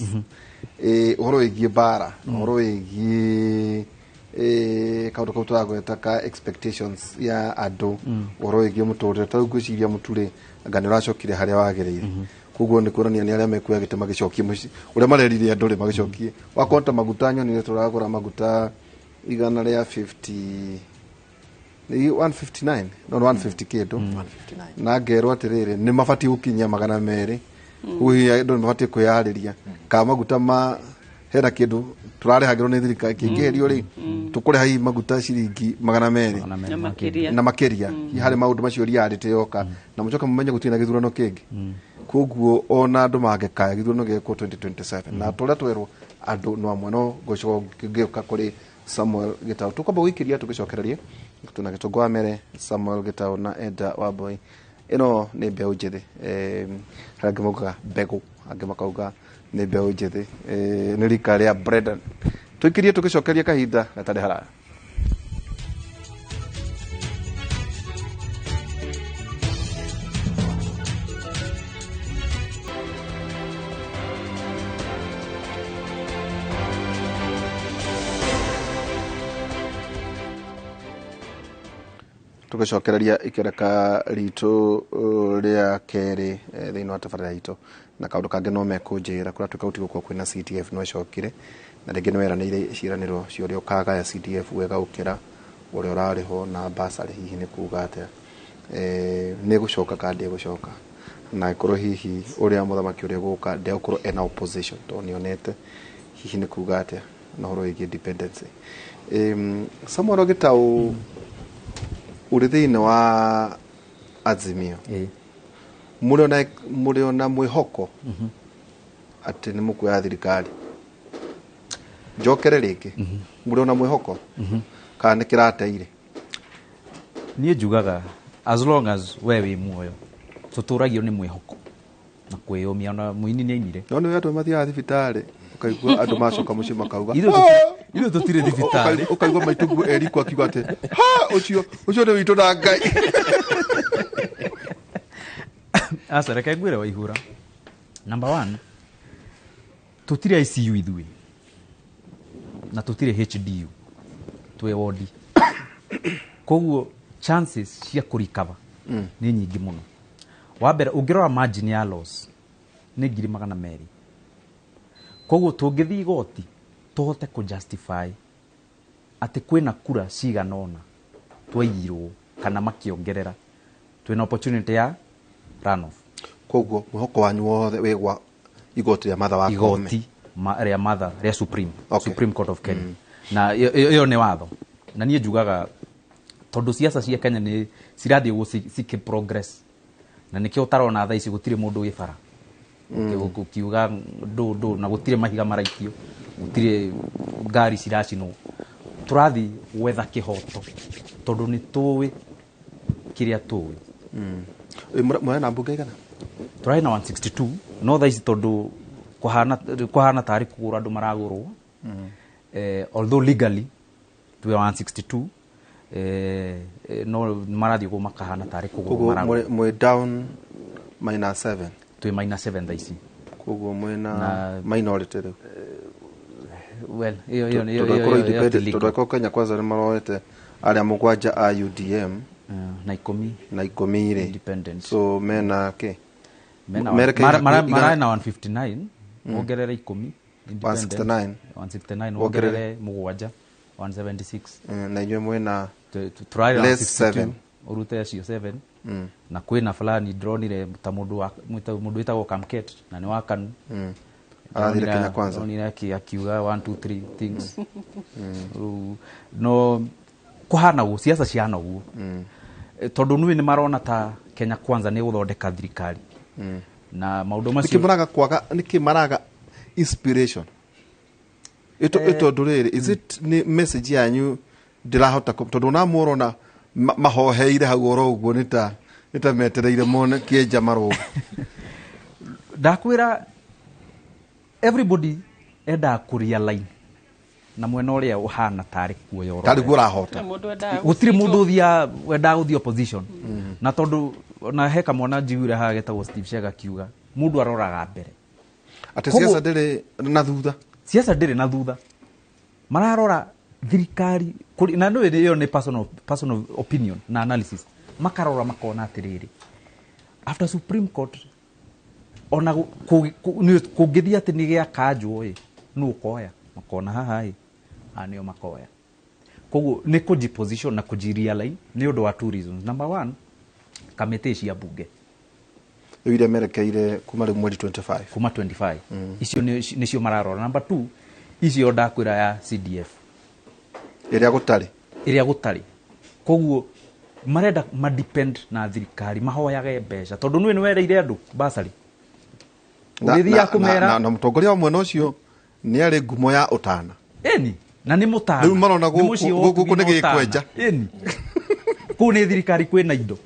ũhoro wĩgiĩ mbara ũhoro wĩgiĩ kaũndũ kau tũragweta ka expectations ya andũ ũhoro wĩgiĩ mũtũrĩre ta rĩu ngwĩciria mũtu rĩ anga nĩ ũracokire harĩa wagĩrĩire koguo nĩ kuonania nĩ arĩa mekuoya gĩtĩ magĩcokie mũciĩ ũrĩa marerire andũ rĩ magĩcokie wakorwo ta maguta nyonire tũragũra maguta igana rĩa 50 nĩ 159 no nĩ 150 kĩndũ 159. Na ngerwo atĩrĩrĩ nĩ mabatiĩ gũkinyia 200 koguo hihi andũ nĩ mabatiĩ kwĩyarĩria kana maguta ma hena kĩndũ tũrarĩhagĩrwo nĩ thirikari kĩngĩherio rĩ tũkũrĩha hihi maguta ciringi 200 Na makĩria. Na makĩria hihi harĩ maũndũ macio reality yoka na mũcoke mũmenye gũtirĩ na gĩthurano kĩngĩ koguo ona andũ mangĩkaya gĩthurano gĩgekwo 2027 na tũrĩa twerwo andũ no amwe no ngũcoka ngĩũka kũrĩ Samuel Gĩtaũ tũkwamba gũikĩria tũgĩcokererie tũna Gĩtongo wa Mere Samuel Gĩtaũ na Eda Wambui ĩno nĩ mbeũ njĩthĩ harĩa angĩ maugaga mbegũ angĩ makauga nĩ mbeũ njĩthĩ nĩ rika rĩa Brendan tũikĩrie tũgĩcokeria kahinda gatarĩ haraya. Tũgĩcokereria ikereka ritũ rĩa kerĩ thĩinĩ wa tabarĩra itũ na kaũndũ kangĩ no mekũnjĩra kũratuĩka gũtigũkorwo kwĩna CDF no ĩcokire na rĩngĩ nĩ weranĩire ciĩranĩro cia ũrĩa ũkagaya CDF wega gũkĩra ũrĩa ũrarĩho na basarĩ hihi nĩ kuga atĩa nĩ ĩgũcoka kana ndĩgũcoka na ĩkorwo hihi ũrĩa mũthamaki ũrĩa ũgũka ndegũkorwo ena opposition tondũ nĩonete hihi nĩ kuga atĩa na ũhoro wĩgiĩ dependency. Samuel Gĩtaũ ũrĩ thĩinĩ wa Azimio mũrĩ ona mwĩhoko atĩ nĩ mũkuoya thirikari njokere rĩngĩ mũrĩ ona mwĩhoko kana nĩ kĩrateire? Niĩ njugaga as long as we wĩ muoyo tũtũragio nĩ mwĩhoko na kwĩyũmia ona mũini nĩ ainire. No nĩ andũ mathiaga thibitarĩ ũkaigua andũ macoka mũciĩ makauga Ithuĩ tũtirĩ thibitarĩ. Ũkaigua maitũguo eriko akiuga atĩ ha ũcio ũcio nĩ witũ na Ngai. Aca reke ngwĩre Waihura number one tũtirĩ ICU ithuĩ na tũtirĩ HDU twĩ wodi koguo chances cia kũrikava nĩ nyingĩ mũno. Wa mbere ũngĩrora margin ya loss nĩ 200,000 koguo tũngĩthiĩ igoti tũhote kũ justify atĩ kwĩna kura cigana ũna twaiyirwo kana makĩongerera twĩna opportunity ya runoff. Koguo mwĩhoko wanyu wothe wĩ gwa igoti rĩa Martha wa Koome. Igoti rĩa Martha rĩa Supreme. Okay. Supreme Court of Kenya na ĩyo nĩ watho na niĩ njugaga tondũ siasa cia Kenya nĩ cirathiĩ ũguo cikĩ progress na nĩkĩo ũtarona thaa ici gũtirĩ mũndũ wĩ bara ũkiuga ndũ ndũ na gũtirĩ mahiga maraikio gũtirĩ ngari ciracinwo tũrathiĩ gwetha kĩhoto tondũ nĩ tũĩ kĩrĩa tũĩ. Mũrĩ na mbunge igana? Tũrarĩ na 162 no thaa ici tondũ kũhana tarĩ kũgũrwo andũ maragũrwo although legally twĩ 162 no marathiĩ ũguo makahana tarĩ kũgũrwo Koguo maragũrwo. Mwĩ down minus 7. Twĩ minus 7 thaa ici. Koguo mwĩna Na- minority rĩu. Well, ĩyo ĩyo ĩyo Tondũ akorwo ĩyo ĩyo ti independent legal. tondũ akorwo Kenya Kwanza nĩ maroete arĩa 7 a UDM Na 10 na 10 rĩ Independent. so mena kĩ Mena Merekeire hakuhĩ mararĩ na 159 wongerere 10 independent. 169. 169 Wongerere. wongerere 7 176. Na inyuĩ mwĩna Tũrarĩ na less 162. 7. Ũrute acio 7 na kwĩna fulani ndĩronire ta mũndũ wa mũndũ wĩtagwo Kamket na nĩ wa KANU. Arathire Kenya Kwanza. Ndĩronire akiuga 1 2 3 things. Rĩu, no kũhana ũguo, siasa cihana ũguo. Tondũ nĩ marona ta Kenya Kwanza nĩ gũthondeka thirikari na maũndũ Nĩkĩ macio. Maraga kwaga nĩkĩ? Maraga inspiration ito ito rĩrĩ, is it nĩ message yanyu ndĩrahota tondũ ona mũrona mahoheire hau oro ũguo nĩ ta metereire mone kĩenja marũgũ? Ndakwĩra, everybody endaga kũrealign na mwena ũrĩa ũhana tarĩ kuoya ũrorete. Tarĩ guo ũrahota. Mũndũ endaga Gũtirĩ gũcitwo. Mũndũ ũthiaga wendaga gũthiĩ opposition, na tondũ ona he kamwana njiguire haha getagwo Steve Shega akiuga mũndũ aroraga mbere. Atĩ siasa ndĩrĩ na thutha. Siasa ndĩrĩ na thutha, mararora thirikari na nĩ ĩyo nĩ personal opinion na analysis. Makarora makona atĩrĩrĩ, after Supreme Court ona kũngĩthiĩ atĩ nĩ gĩakanjwo ĩ, nũ ũkoya? Makona haha ĩ, aya nĩo makoya. Koguo nĩ kũjiposition na kũjirealign nĩ ũndũ wa two reasons. Number one, kamĩtĩ cia bunge Rĩu iria merekeire kuma rĩu mweri 25. Kuma 25 icio nĩcio mararora. Number two, icio ndakwĩra ya CDF. Ĩrĩa gũtarĩ. Ĩrĩa gũtarĩ. Koguo marenda madepend na thirikari, mahoyage mbeca, tondũ nĩwe nĩwereire andũ basarĩ ũgĩthiaga kũmera. Na mũtongoria wa mwena ũcio nĩ arĩ ngumo ya ũtana. Ĩni, na nĩ mũtana. Rĩu marona Nĩ mũciĩ wa gũkũ ũtugi nĩ na ũtana. gĩkwenja. Ĩni, kũu nĩ thirikari kwĩna indo.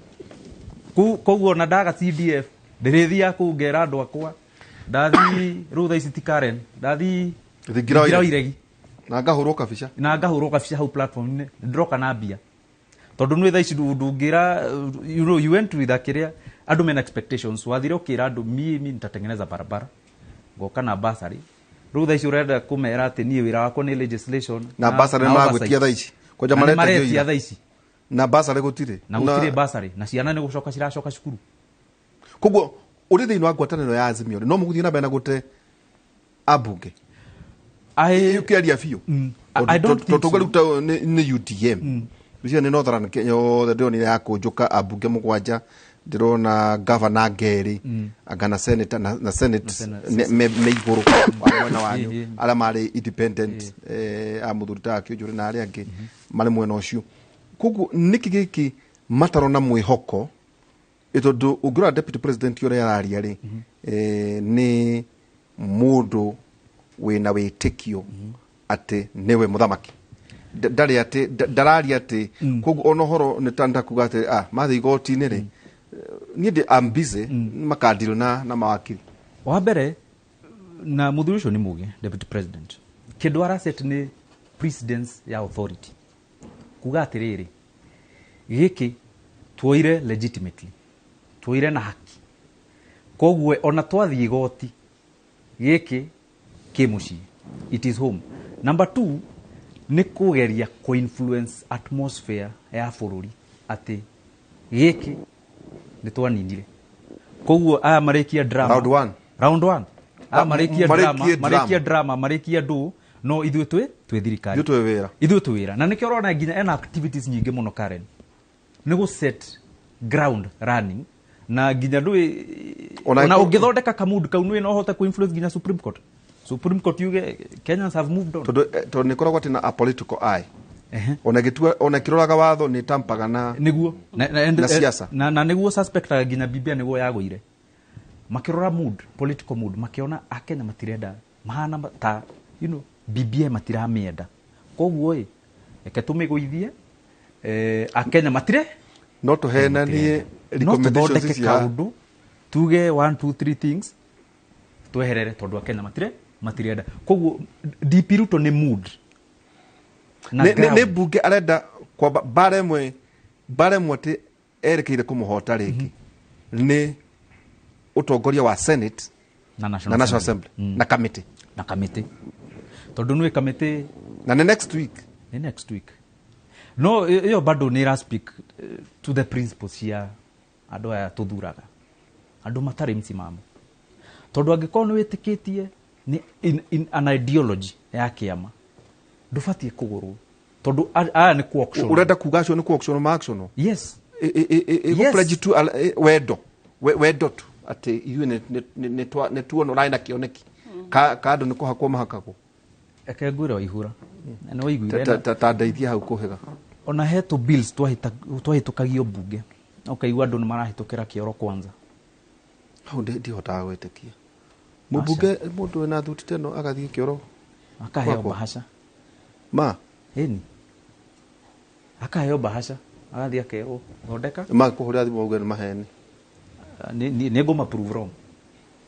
Koguo ona ndaga CDF ndĩrĩthiaga kũu ngera andũ akwa ndathi rĩu thaa ici ti Karen, ndathi Thingira wa Thingira wa Iregi. Iregi. Na ngahũrwo kabica. Na ngahũrwo kabica hau platform-inĩ, ndĩroka na mbia, tondũ nĩ thaa ici ndũngĩra, you went with a kĩrĩa andũ mena expectations. Wathire ũkĩra andũ, "Mimi nitatengeneza barabara, ngoka na basarĩ." Rĩu thaa ici ũrenda kũmera atĩ niĩ wĩra wakwa nĩ legislation. Na basarĩ na magwĩtia oversight. Thaa ici kwanja Na nĩ maretagio maretia ira. Thaa ici. Na basarĩ gũtirĩ. Na gũtirĩ basarĩ, na ciana nĩ gũcoka ciracoka cukuru. Koguo ũrĩ thĩinĩ wa ngwatanĩro ya Azimio no mũgũthiĩ na mbere na gũte ambunge ũkĩaria biũ? I don't think Tondũ so. rĩu nĩ UTM icio nĩ Northern Kenya yothe ndĩronire ya kũnjũka ambunge mũgwanja, ndĩrona gavana ngerĩ anga na senator na senate. Senate. Me igũrũ wa mwena wanyu. Arĩa marĩ independent, a mũthuri ta Kĩũnjũrĩ na arĩa angĩ marĩ mwena ũcio. Koguo nĩkĩ gĩkĩ matarona mwĩhoko? Tondũ ũngĩrora deputy president ũrĩa araria rĩ, nĩ mũndũ wĩna wĩtĩkio atĩ nĩwe mũthamaki. Ndarĩ atĩ ndararia atĩ koguo ona ũhoro nĩ ta ndakuga atĩ mathiĩ igoti-inĩ rĩ, niĩ ndĩ am busy makandiro na mawakiri. Wa mbere, na mũthuri ũcio nĩ mũgĩ, deputy president, kĩndũ araset nĩ precedence ya authority, kuga atĩrĩrĩ, gĩkĩ tuoire legitimately, tuoire na haki, koguo ona twathiĩ igoti gĩkĩ kĩ mũciĩ, it is home. Number two, nĩ kũgeria kũ-influence atmosphere ya bũrũri atĩ gĩkĩ nĩ twaninire. Koguo aya marĩkia drama. Round one. Round one, aya marĩkie drama. Marĩkie drama. Marĩkie drama, marĩkie ndũ, no ithuĩ twĩ thirikari. Ithuĩ twĩ wĩra. Ithuĩ twĩ wĩra, na nĩkĩo ũrona nginya ena activities nyingĩ mũno. Karen, nĩ gũ set ground running na nginya ndũĩ ona ũngĩthondeka kamundu kau nĩ no ũhote kũ influence nginya Supreme Court, Supreme Court yuge Kenyans have moved on. Tondũ nĩ koragwo atĩ na a political eye, ona gĩtua ona kĩroraga watho nĩ tampaga na nĩguo na siasa. Na nĩguo suspectaga nginya Bibia nĩguo yagũire, makĩrora mood, political mood, makĩona akenya matirenda mahana ta BBI matiramĩenda, koguo ĩ reke tũmĩgũithie, akenya matire No tũhenanie no recommendations tũthondeke cia kaũndũ tuge one two three things tweherere, tondũ akenya matirenda. Koguo DP Ruto nĩ mood na ground. Nĩ mbunge arenda kwamba mbara ĩmwe atĩ erekeire kũmũhota rĩngĩ nĩ ũtongoria wa Senate na National, na National Assembly na committee. Na kamĩtĩ, tondũ nĩ kamĩtĩ. Na nĩ next week. Nĩ next week, no ĩyo bado nĩ ĩra speak to the principles cia andũ aya tũthuraga, andũ matarĩ msimamo, tondũ angĩkorwo nĩ wĩtĩkĩtie nĩ in an ideology ya kĩama, ndũbatiĩ kũgũrwo, tondũ aya nĩ ku auction. Ũrenda kuga acio nĩ ku auction ma auction? Yes. Ĩgũ pledge tu wendo wendo tu atĩ ithuĩ nĩ tuona ũrarĩ na kĩoneki ka andũ nĩ kũhakwo mahakagwo. Reke ngwĩre Waihura na waiguire ta ndeithia hau kũhĩga. Ona he tũ bills twahĩtũkagio mbunge na ũkaigua andũ nĩ marahĩtũkĩra kĩoro kwanza. Hau ndihotaga gwĩtĩkia mũmbunge mũndũ wĩna thuti ta ĩno agathiĩ kĩoro akaheo bahasha ma ĩni akaheo bahasha agathiĩ akerwo thondeka ma kũhũrĩra thimũ auge nĩ maheni. Nĩ ngũma prove wrong,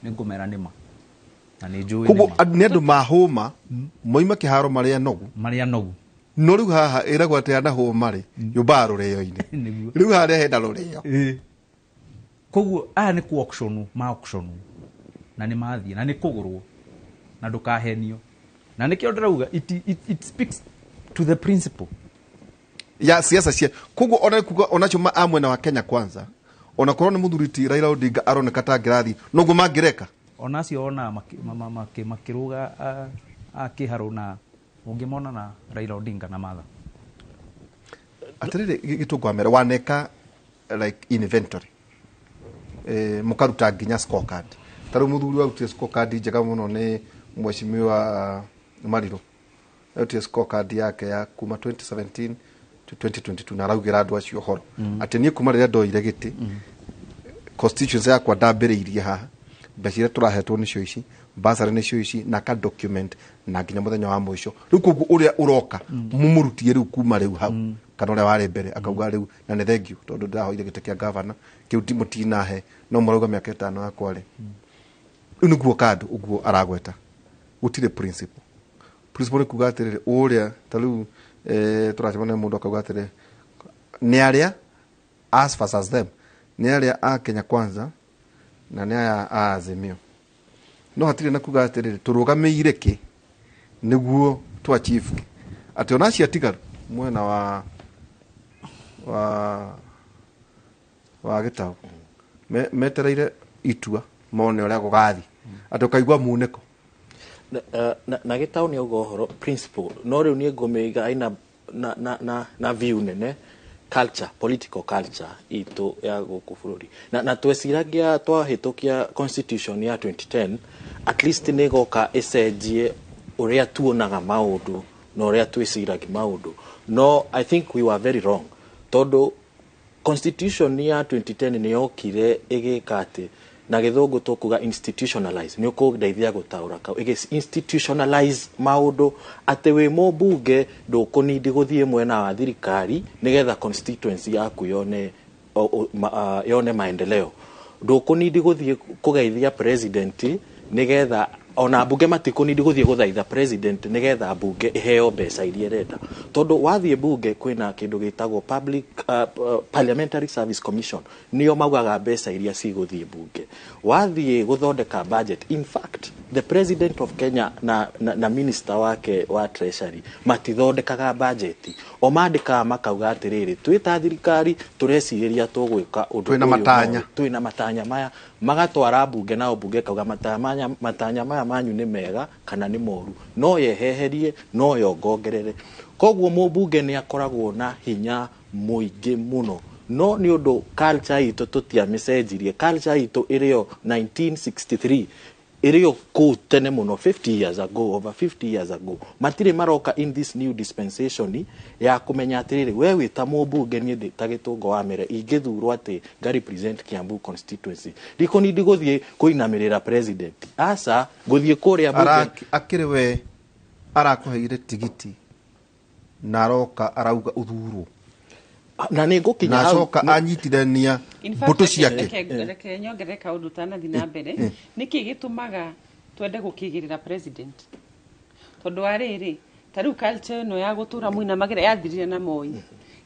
nĩ ngũmera nĩ ma na nĩ njũĩ. Koguo nĩ andũ mahũma moima kĩharo marĩa nogu, marĩa nogu. No rĩu haha ĩragwo atĩ anahũma rĩ yũmbaga rũrĩo-inĩ, rĩu harĩa hena rũrĩo. Koguo aya nĩ ku auction ma auction na nĩ mathiĩ na nĩ kũgũrwo na ndũkahenio, na nĩkĩo ndĩrauga it speaks to the principle ya siasa cia. Koguo ona kuga onacio a mwena wa Kenya Kwanza ona korwo nĩ mũthuri ti Raila Odinga aroneka ta angĩrathiĩ noguo mangĩreka ona acio ona makĩrũga a kĩharũ na ũngĩmona na Raila Odinga na Martha. Atĩrĩrĩ gĩtũngwa mere waneka like inventory mũkaruta nginya scorecard. Ta rĩu mũthuri warutire scorecard njega mũno nĩ mheshimiwa Mariru, arutire scorecard yake ya kuma 2017 to 2022 na araugĩra andũ acio ũhoro atĩ niĩ kuma rĩrĩa ndoire gĩtĩ constituency yakwa ndambĩrĩirie haha, mbeca iria tũrahetwo nĩcio ici, basarĩ nĩcio ici, na ka document na nginya mũthenya wa mũico. Rĩu koguo ũrĩa ũroka mũmũrutie rĩu kuma rĩu hau kana ũrĩa warĩ mbere akauga rĩu na nĩ thank you tondũ ndĩrahoire gĩtĩ kĩa gavana kĩu mũtinahe no mũrauga mĩaka ĩtano yakwa rĩ. Rĩu nĩguo kando ũguo aragweta gũtirĩ principle. Principle nĩ kuga atĩrĩrĩ ũrĩa ta rĩu tũracemania mũndũ akauga atĩrĩrĩ nĩ arĩa us versus them, nĩ arĩa a Kenya Kwanza na nĩ aya a Azimio. No hatirĩ na kuga atĩrĩrĩ tũrũgamĩire kĩ nĩguo tu achieve kĩ, atĩ ona acio atigaru mwena wa gĩtaũ metereire itua mone ũrĩa gũgathiĩ, atĩ ũkaigua munĩko na gĩtaũ nĩ auga ũhoro principle no rĩu niĩ ngũmĩiga aina na view nene culture, political culture itũ ya gũkũ bũrũri na tweciragia twahĩtũkia constitution ya 2010 at least nĩ ĩgoka ĩcenjie ũrĩa tuonaga maũndũ na ũrĩa twĩciragia maũndũ. No I think we were very wrong tondũ constitution ya 2010 nĩ yokire ĩgĩka atĩ na gĩthũngũ tũkuga institutionalize, nĩ ũkũndeithia gũtaũra kau, ĩgĩ institutionalize maũndũ atĩ wĩ mũmbunge ndũkũnindi gũthiĩ mwena wa thirikari nĩgetha constituency yaku yone yone maendeleo, ndũkũnindi gũthiĩ kũgeithia president nĩgetha ona mbunge matikũnindi gũthiĩ gũthaitha president nĩgetha mbunge ĩheo mbeca iria ĩrenda, tondũ wathiĩ mbunge kwĩna kĩndũ gĩtagwo public Parliamentary Service Commission nĩo maugaga mbeca iria cigũthiĩ mbunge. Wathiĩ gũthondeka budget, in fact the president of Kenya na minister wake wa treasury matithondekaga budget, o mandĩkaga makauga atĩrĩrĩ twĩ ta thirikari tũrecirĩria tũgwĩka ũndũ twĩna twĩna matanya maya, magatwara mbunge nao mbunge kauga matanya maya manyu nĩ mega kana nĩ moru, no yeheherie no yongongerere. Koguo mũmbunge nĩ akoragwo na hinya mũingĩ mũno, no nĩ ũndũ culture itũ tũtiamĩcenjirie. Culture itũ ĩrĩo 1963 ĩrĩo kũu tene mũno, 50 years ago, over 50 years ago, matirĩ maroka in this new dispensation ya kũmenya atĩrĩrĩ we wĩ ta mũmbunge niĩ ndĩ ta Gĩtũngo wa Mere ingĩthurwo atĩ nga represent Kiambu constituency ndikũnindi gũthiĩ kũinamĩrĩra president, aca ngũthiĩ kũrĩa mbunge. Akĩrĩ we arakũheire tigiti na aroka arauga ũthurwo na nĩ ngũkinya hau acoka anyitithania mbũtũ ciake. Reke nyongerere kaũndũ ũtanathiĩ na mbere. Nĩkĩ gĩtũmaga twende gũkĩgĩrĩra president? Tondũ wa rĩrĩ ta rĩu culture ĩno ya gũtũra mũinamagĩra yathirire na Moi.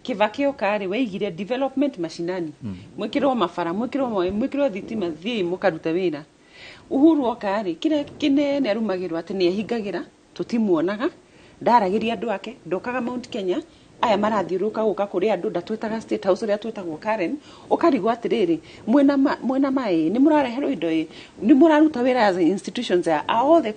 Kibaki oka rĩ weigire development mashinani, mwĩkĩrwo mabara, mwĩkĩrwo maĩ, mwĩkĩrwo thitima, thiĩi mũkarute wĩra. Uhuru oka rĩ kĩrĩa kĩnene arumagĩrwo atĩ nĩ ehingagĩra, tũtimuonaga, ndaragĩria andũ ake, ndokaga Mount Kenya, aya marathiũrũrũka gũka kũrĩ andũ, ndatwĩtaga State House ũrĩa twĩtagwo Karen, ũkarigwo atĩrĩrĩ mwĩna maĩ, nĩ mũrareherwo indo ĩ, nĩ mũraruta wĩra as institutions, are all the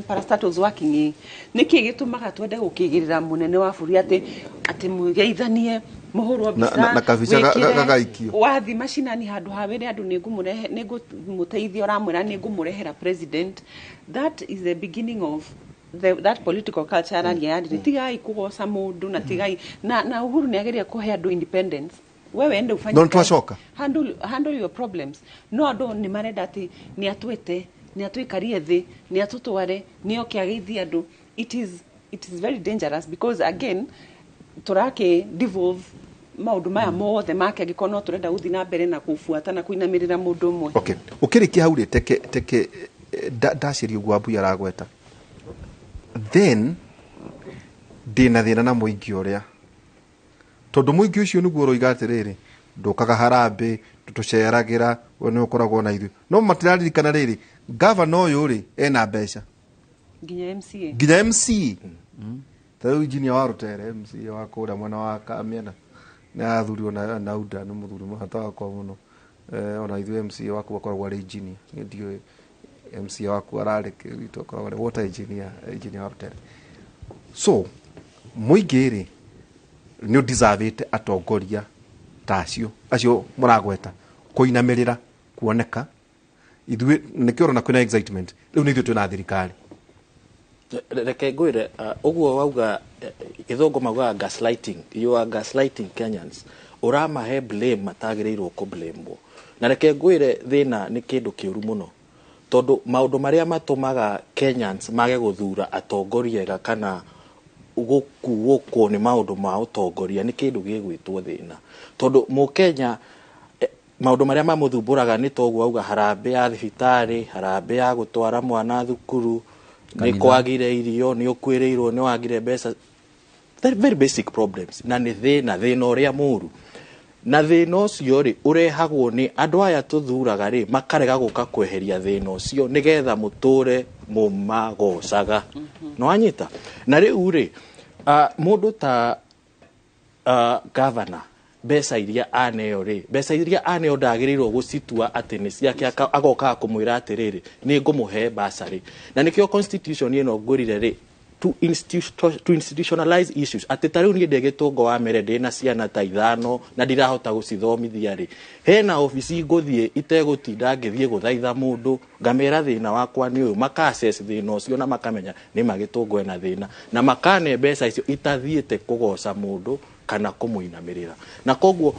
parastatals working ĩ. Nĩkĩ gĩtũmaga twende gũkĩgĩrĩra mũnene wa bũrũri atĩ mũgeithanie Mũhũrwo Na- mbica, na kabica wĩkĩre, gagaikio. Wathi macinani handũ ha wĩre andũ nĩngũmũrehe, nĩngũmũteithia, ũramwĩra nĩngũmũrehera president. That is the beginning of that political culture araria yarĩ tigai kũgoca mũndũ na tigai na Uhuru nĩ ageria kũhe andũ independence, wewe ende ufanye No, kazi. nĩtwacoka. Handle your problems. No andũ nĩ marenda atĩ nĩ atwĩte, nĩ atwĩkarie thĩ, nĩ atũtware, nĩ oke ageithie andũ. It is very dangerous because again tũrakĩ devolve maũndũ maya mothe make angĩkorwo no tũrenda gũthiĩ na mbere na kũbuata na kũinamĩrĩra mũndũ ũmwe. Okay, ũkĩrĩkia hau rĩ, teke ndaciria ũguo Wambui aragweta, then ndĩna thĩna na mũingĩ ũrĩa, tondũ mũingĩ ũcio nĩguo ũroiga atĩrĩrĩ, ndũkaga harambĩ, tũtũceragĩra, we nĩ ũkoragwo na ithuĩ, no matiraririkana rĩrĩ, gavana ũyũ rĩ ena mbeca nginya MCA. Nginya MC ta rĩu engineer wa Rũtere, MC wa kũrĩa mwena wa Kamiena, nĩ arathurirwo na UDA, nĩ mũthuri mũrata wakwa mũno. Ona ithuĩ MC waku akoragwo arĩ engineer, niĩ ndiũĩ MC waku ararĩ kĩ, witũ akoragwo arĩ water engineer, engineer wa Rũtere. So mũingĩ rĩ nĩ ũdeservĩte atongoria ta acio mũragweta kũinamĩrĩra kuoneka ithuĩ nĩkĩo ũrona kwĩna excitement rĩu, nĩ ithuĩ twĩna thirikari. Reke ngwĩre, ũguo wauga, gĩthũngũ maugaga gaslighting. You are gaslighting Kenyans, ũramahe blame matagĩrĩirwo kũ-blame. Na reke ngwĩre, thĩna nĩ kĩndũ kĩũru mũno, tondũ maũndũ marĩa matũmaga Kenyans mage gũthura atongoria ega kana gũkuũkwo nĩ maũndũ ma ũtongoria nĩ kĩndũ gĩgwĩtwo thĩna, tondũ mũkenya, maũndũ marĩa mamũthumbũraga nĩ toguo auga, harambĩ ya thibitarĩ, harambĩ ya gũtwara mwana thukuru, nĩ Kanitha. Kwagire irio, nĩ ũkwĩrĩirwo, nĩ wagire mbeca, very, very basic problems. Na nĩ thĩna, thĩna ũrĩa mũru, na thĩna ũcio rĩ ũrehagwo nĩ andũ aya tũthuraga rĩ, makarega gũka kweheria thĩna ũcio nĩgetha mũtũre mũmagocaga. No wanyita? Na rĩu rĩ, mũndũ ta governor, mbeca iria aneo rĩ, mbeca iria aneo ndagĩrĩirwo gũcitua atĩ nĩ ciake, agokaga kũmwĩra atĩrĩrĩ, nĩ ngũmũhe basarĩ. Na nĩkĩo constitution ĩno ngwĩrire rĩ, to institutionalize issues, atĩ ta rĩu niĩ ndĩ gĩtũngo wa mere, ndĩna ciana ta ithano na ndirahota gũcithomithia rĩ, hena obici ngũthiĩ itegũtinda ngĩthiĩ gũthaitha mũndũ, ngamera thĩna wakwa nĩ ũyũ, maka assess thĩna ũcio na makamenya nĩ ma gĩtũngo ena thĩna, na makane mbeca icio itathiĩte kũgoca mũndũ kana kũmũinamĩrĩra. Na koguo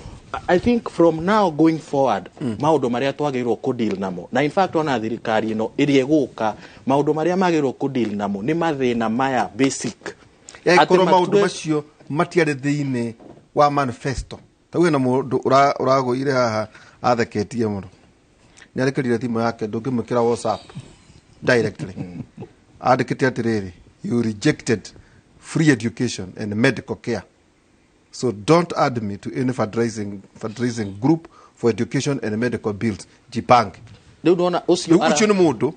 I think from now going forward, maũndũ marĩa twagĩrĩirwo kũ-deal namo, na in fact ona thirikari ĩno ĩrĩa ĩgũka, maũndũ marĩa magĩrĩirwo kũ-deal namo nĩ mathĩna maya basic. Ĩkorwo Atĩ maũndũ macio matiarĩ thĩinĩ wa manifesto, ta hena mũndũ ũragũire haha atheketie mũno, nĩ arekerire thimũ yake, ndũngĩmwĩkĩra WhatsApp directly, andĩkĩte atĩrĩrĩ, "You rejected free education and medical care, so don't add me to any fundraising group for education and medical bills. Jipange." Rĩu ndona ũcio Rĩu ũcio nĩ mũndũ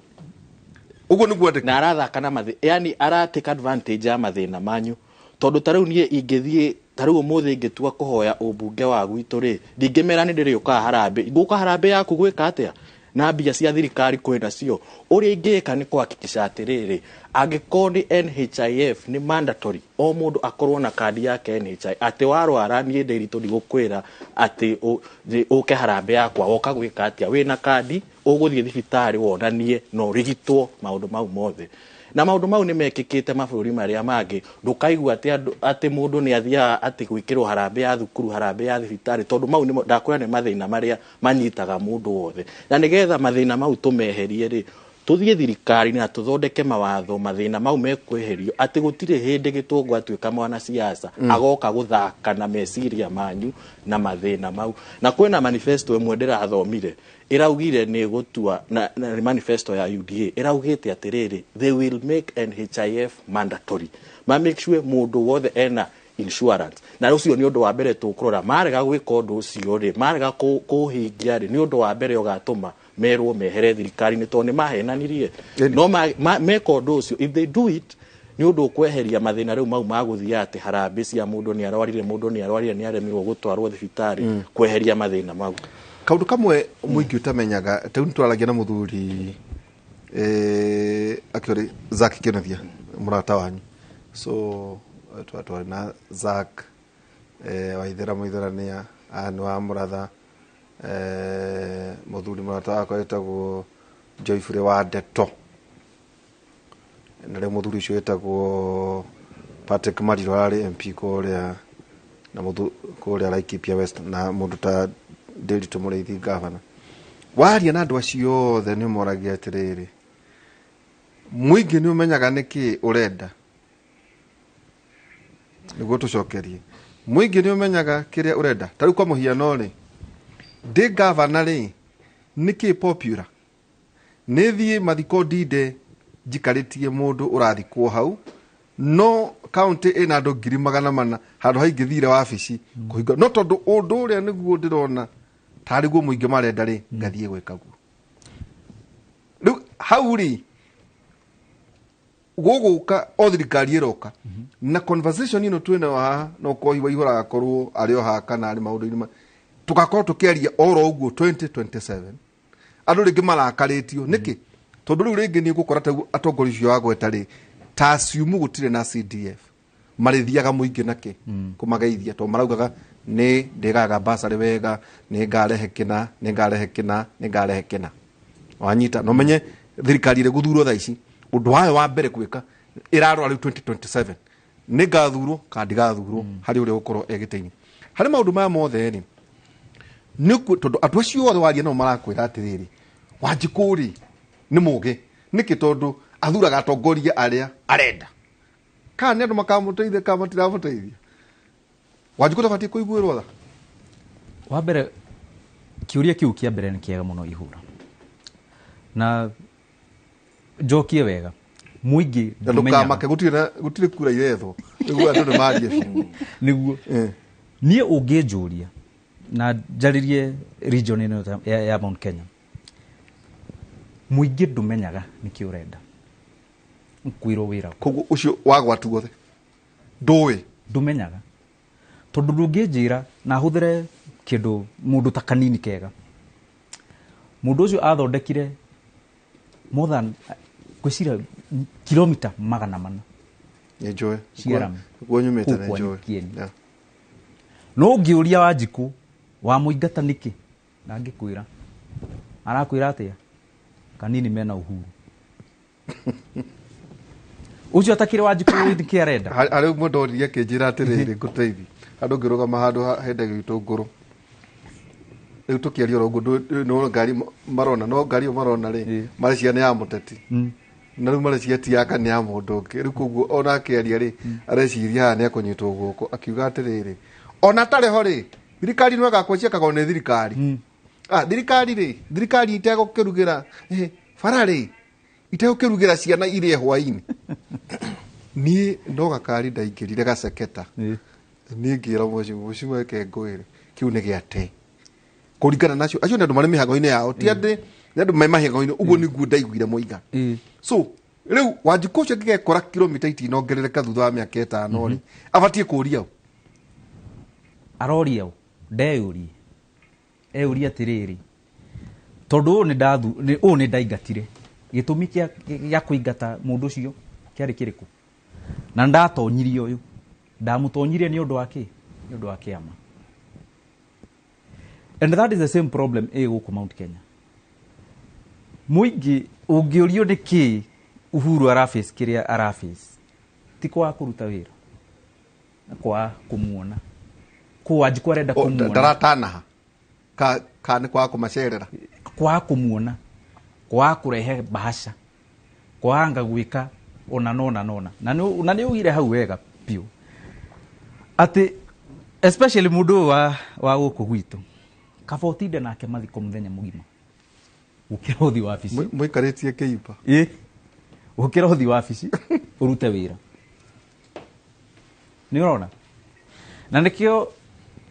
ũguo nĩguo andĩka. Na arathaka na mathĩ, yani ara take advantage ya mathĩna manyu, tondũ ta rĩu niĩ ingĩthiĩ, ta rĩu ũmũthĩ ingĩtua kũhoya ũmbunge wa gwitũ rĩ, ndingĩmera nĩ ndĩrĩũkaga harambĩ, ngũka harambĩ yaku gwĩka atĩa na mbia cia thirikari kwĩ nacio? Ũrĩa ingĩka nĩ kũhakikisha atĩrĩrĩ, angĩkorwo nĩ NHIF, nĩ mandatory o mũndũ akorwo na kandi yake NHIF, atĩ warwara niĩ ndĩritũ ndigũkwĩra atĩ ũke harambĩ yakwa, woka gwĩka atĩa? Wĩna kandi, ũgũthiĩ thibitarĩ wonanie na ũrigitwo, maũndũ mau mothe. Na maũndũ mau nĩ mekĩkĩte mabũrũri marĩa mangĩ. Ndũkaigua atĩ andũ, atĩ mũndũ nĩ athiaga atĩ gwĩkĩrwo harambĩ ya thukuru, harambĩ ya thibitarĩ, tondũ mau nĩmo ndakwĩra nĩ mathĩna marĩa manyitaga mũndũ wothe. Na nĩgetha mathĩna mau tũmeherie rĩ, tũthiĩ thirikari na tũthondeke mawatho, mathĩna mau mekweherio, atĩ gũtirĩ hĩndĩ gĩtũngũ atuĩka mwanasiasa agoka gũthaka na meciria manyu na mathĩna mau. Na kwĩna manifesto ĩmwe ndĩrathomire ĩraugire nĩ gũtua na nĩ manifesto ya UDA, ĩraugĩte atĩrĩrĩ, they will make NHIF mandatory, ma make sure mũndũ wothe ena insurance. Na ũcio nĩ ũndũ wa mbere tũkũrora. Marega gwĩka ũndũ ũcio rĩ, marega kũhingia rĩ, nĩ ũndũ wa mbere ũgatũma merwo mehere thirikari-inĩ, tondũ nĩ mahenanirie. No meka ũndũ ũcio, if they do it, nĩ ũndũ ũkweheria mathĩna rĩu mau magũthiĩ atĩ harambĩ cia mũndũ nĩ arwarire, mũndũ nĩ arwarire, nĩ aremirwo gũtwarwo thibitarĩ, kweheria mathĩna mau. Kaundu kamwe mũingĩ ũtamenyaga, ta rĩu nĩtwaragia na mũthuri actually Zack Kĩonathia, mũrata wanyu, so twarĩ na Zack. Waithera Mũitherania, Anne wa Mũratha, mũthuri mũrata wakwa wĩtagwo Joyfrey wa Ndeto, na rĩu mũthuri ũcio wĩtagwo Patrick Mariro ararĩ MP kũrĩa na mũthu kũrĩa Laikipia West, na mũndũ ta Ndĩritũ Mũrĩithi gavana. Waria na andũ acio othe nĩ ũmoragia atĩrĩrĩ, mũingĩ nĩ ũmenyaga nĩkĩ ũrenda nĩguo tũcokerie. Mũingĩ nĩ ũmenyaga kĩrĩa ũrenda. Ta rĩu kwa mũhiano rĩ, ndĩ gavana rĩ, nĩkĩ popular nĩ thiĩ mathiko ndinde njikarĩtie mũndũ ũrathikwo hau, no kaunti ĩna andũ 400,000 handũ haingĩthire wabici kũhinga, no tondũ ũndũ ũrĩa nĩguo ndĩrona tarĩ guo mũingĩ marenda rĩ, ngathiĩ gwĩka guo. Rĩu hau rĩ, gũgũka o thirikari ĩroka na conversation ĩno twĩnayo haha, no kohi Waihũra agakorwo arĩ o haha kana arĩ maũndũ-inĩ tũgakorwo tũkĩaria oro ũguo 2027, andũ rĩngĩ marakarĩtio nĩkĩ? Tondũ rĩu rĩngĩ nĩ ũgũkora ta atongoria ũcio wagweta rĩ, ta assume gũtirĩ na CDF, marĩthiaga mũingĩ nakĩ kũmageithia, tondũ maraugaga nĩ ndĩgaga basarĩ wega, nĩ ngarehe kĩna, nĩ ngarehe kĩna, nĩ ngarehe kĩna. Wanyita? No menye thirikari ĩrĩ gũthurwo thaa ici, ũndũ wayo wa mbere gwĩka ĩrarora rĩu 2027 nĩ ngathurwo kana ndigathurwo, harĩ ũrĩa ũgũkorwo egĩte-inĩ harĩ maũndũ maya mothe rĩ, nĩ tondũ andũ acio othe waria nao marakwĩra atĩrĩrĩ, Wanjikũ rĩ nĩ mũgĩ nĩkĩ? Tondũ athuraga atongoria arĩa arenda. Kana nĩ andũ makamũteithia kana matiramũteithia, Wanjikũ tabatiĩ kũiguĩrwo tha? Wa mbere, kĩũria kĩu kĩa mbere nĩ kĩega mũno ihũra, na njokie wega mũingĩ. Na ndũkamake, gũtirĩ kura irethwo nĩguo andũ nĩ marie biũ. Nĩguo. Niĩ ũngĩnjũria na njarĩrie region ĩno ya Mount Kenya, mũingĩ ndũmenyaga nĩkĩ ũrenda kwĩrwo wĩra. Koguo ũcio wagwatu guothe ndũĩ? Ndũmenyaga, tondũ ndũngĩnjĩra na hũthĩre kĩndũ mũndũ ta kanini kega. Mũndũ ũcio athondekire more than, ngwĩciria, kilomita 400 Nĩ njũĩ. cia rami. Kuo nyumĩte. Kũu nĩ kwanyu njũĩ. Kieni. No ũngĩũria Wanjikũ wamũingata nĩkĩ, ndangĩkwĩra. Arakwĩra atĩa? Kanini mena uhuru ũcio atakĩrĩ Wanjikũ nĩkĩ arenda. Harĩ ũmwe ndoririe akĩnjĩra atĩrĩrĩ, ngũteithie handũ ngĩrũgama handũ hendagio itũngũrũ. Rĩu tũkĩaria oro ũguo, no ngari marona, no ngari ĩyo marona rĩ, mareciria nĩ ya mũteti, na rĩu mareciria ti yaka, nĩ ya mũndũ ũngĩ. Rĩu koguo ona akĩaria rĩ, areciria haha nĩ akũnyitwo guoko. Akiuga atĩrĩrĩ, ona atarĩ ho rĩ, thirikari no ĩgakwo, ciakagwo nĩ thirikari. Thirikari rĩ, thirikari itegũkĩrugĩra bara rĩ, itegũkĩrugĩra ciana irĩe hwainĩ. Niĩ no gakari ndaingĩrire gaceketa. Niĩ ngĩra mũciĩ reke ngwĩre, kĩu nĩ gĩate kũringana nacio. Acio nĩ andũ marĩ mĩhango-inĩ yao, ti atĩ nĩ andũ me mĩhango-inĩ ũguo nĩguo ndaiguire moiga. So rĩu Wanjikũ ũcio angĩgekora kilomita itinongerereka thutha wa mĩaka 5 rĩ, abatiĩ kũũria ũ? Aroria ũ? Ndeyũrie, eyũrie atĩrĩrĩ, tondũ ũũ nĩ ndathu ũũ nĩ ndaingatire, gĩtũmi gĩa kũingata mũndũ ũcio kĩarĩ kĩrĩkũ? Na ndatonyirie ũyũ, ndamũtonyirie nĩ ũndũ wa kĩ? Nĩ ũndũ wa kĩama. And that is the same problem ĩ gũkũ Mount Kenya. Mũingĩ ũngĩũrio nĩ kĩ Uhuru araface kĩrĩa araface, ti kwaga kũruta wĩra na kwaga kũmuona kũ Wanjikũ arenda kũmuona. Ndaratanaha ka nĩ kwaga kũmacerera? Kwaga kũmuona, kwaga kũrehe bahasha, kwaga gwĩka ona nona nona. Na nĩ ugire hau wega biũ atĩ especially mũndũ ũyũ wa gũkũ gwitũ, kaba ũtinde nake mathiko mũthenya mũgima gũkĩra ũthi wabici. Mũikarĩtie kĩimba. Ĩ, gũkĩra ũthi wabici ũrute wĩra. Nĩ ũrona, na nĩkĩo